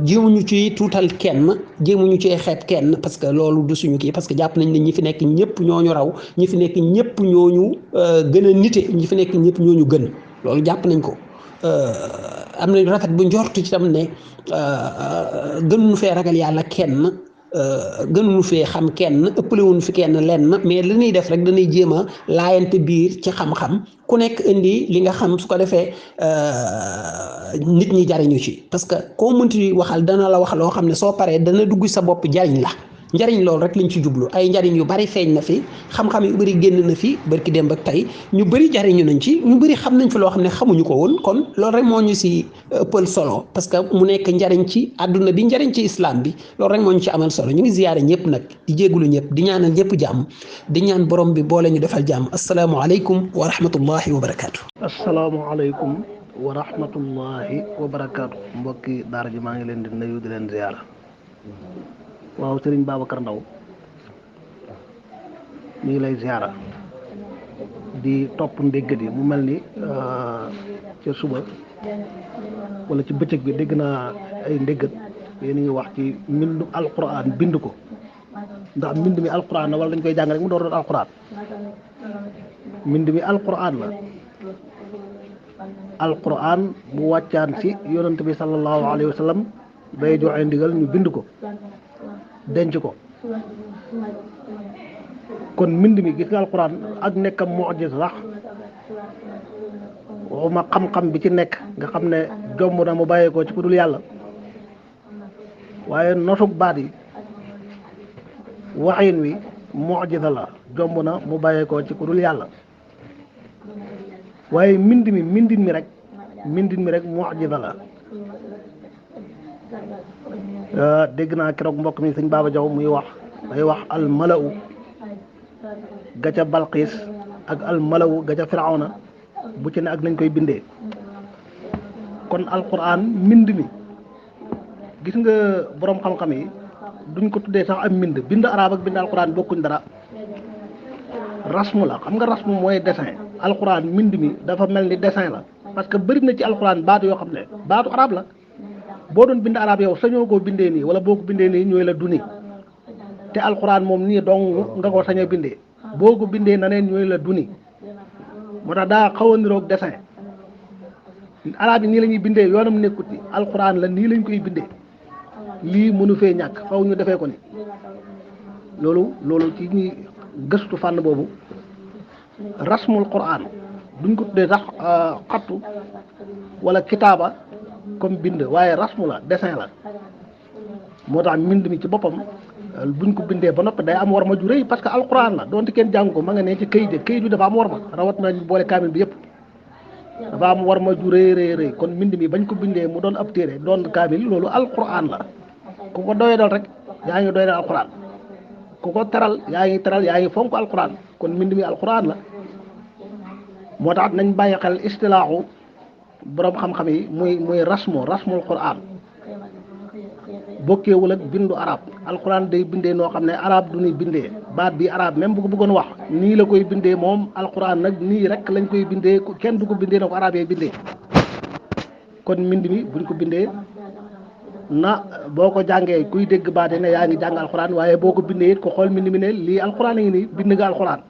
B: jéemuñu ci tuutal kenn jéemuñu ci xeeb kenn parce que loolu du suñu kii parce que jàpp nañ ne ñi fi nekk ñëpp ñooñu raw ñi fi nekk ñëpp ñooñu gën a nite ñi fi nekk ñëpp ñooñu gën loolu jàpp nañ ko am nañ rafet bu njortu ci tam ne gënuñu fee ragal yàlla kenn gënuñu fee xam kenn ëppalewuñu fi kenn lenn mais li ñuy def rek dañuy jéem a laayante biir ci xam-xam ku nekk indi li nga xam su ko defee nit ñi jariñu ci parce que koo mënti waxal dana la wax loo xam ne soo paree dana dugg sa bopp jariñ la njariñ loolu rek lañ ci jublu ay njariñ yu bari feeñ na fi xam-xam yu bari génn na fi barki démb ak tey ñu bari jariñu nañ ci ñu bari xam nañ fi loo xam ne xamuñu ko woon kon loolu rek moo ñu si ëppal solo parce que mu nekk njariñ ci àdduna bi njariñ ci islam bi loolu rek moo ñu ci amal solo ñu ngi ziyaare ñëpp nag di jéggulu ñëpp di ñaanal ñëpp jàmm di ñaan borom bi boole ñu defal jàmm asalaamualeykum wa rahmatullahi wa barakaatu.
C: asalaamualeykum wa rahmatullahi wa barakaatu mbokki daara ji maa ngi leen di nuyu di leen ziyaara waaw Serigne Babacar Ndaw ñu ngi lay ziara di topp ndéggat yi mu mel ni ca suba wala ci bëccëg bi dégg naa ay ndéggat yéen a ngi wax ci mbindu alquran bind ko ndax mbind mi alquran la wala dañ koy jàng rek mu door doon alquran mbind mi alquran la alquran bu wàccaan ci yonent bi sallallahu alayhi wa sallam day joxe ndigal ñu bind ko denc ko kon mbind mi gis nga alquran ak nekkam mu'jiza sax waxuma xam-xam bi ci nekk nga xam ne jomb na mu bàyyeekoo ci ku dul yàlla waaye nosug baat yi waxin wi mu'jiza la jomb na mu bàyyeekoo ci ku dul yàlla waaye mbindin mi rek mu'jiza la dégg naa keroog mbokk mi sëñ Baba Jaw muy wax day wax al malawu ga ca Balqiis ak al malawu ga ca Firawna bu ci ne ak nañ koy bindee kon alquran mbind mi gis nga boroom xam-xam yi duñ ko tuddee sax am bind arab ak bind alquran bokkuñ dara rasmu la xam nga rasmu mooy dessin alquran mbind mi dafa mel ni dessin la parce que bëri na ci alquran baatu yoo xam ne baatu arab la boo doon bind arab yow sañoo koo bindee nii wala boo ko bindee nii ñooy la duni te alquran moom nii dong nga ko sañoo bindee boo ko bindee na neen ñooy la duni moo tax daa xaw a niroog dessin arab yi nii la ñuy bindee yoonam nekkut ni alquran la nii lañ koy bindee lii mënu fee ñàkk faw ñu defee ko ni loolu ci ñuy gëstu fànn boobu rasmul quran duñ ko tuddee sax xattu wala kitaaba comme bind waaye rasmu la dessin la moo tax mbind mi ci boppam buñ ko bindee ba noppi day am war ma ju rëy parce que alquran la donte kenn jàng ko ma nga ne ci këyit bi dafa am war ma rawat na ñu boole kaamil bi yëpp dafa am war ma ju rëy kon mbind mi bañ ko bindee mu doon ab téere doon kaamil loolu alquran la ku ko doyee dal rek yaa ngi doy dal alquran ku ko teral yaa ngi fonk alquran kon mbind mi alquran la moo tax nañ bàyyi xel istilaaxu boroom xam-xam yi muy rasmul quran bokkeewul ak bindu arab alquran day bindee noo xam ne arab du ñuy bindee baat bi arab même bu ko bëggoon wax nii la koy bindee moom alquran nag nii rek lañ koy bindee kenn du ko bindee na ko arab yi bindee kon mbind mi buñ ko bindee na boo ko jàngee kuy dégg baate ne yaa ngi jàng alxuraan waaye boo ko bindee it ko xool mbind mi ne lii alxuraan a ngi nii bind nga alxuraan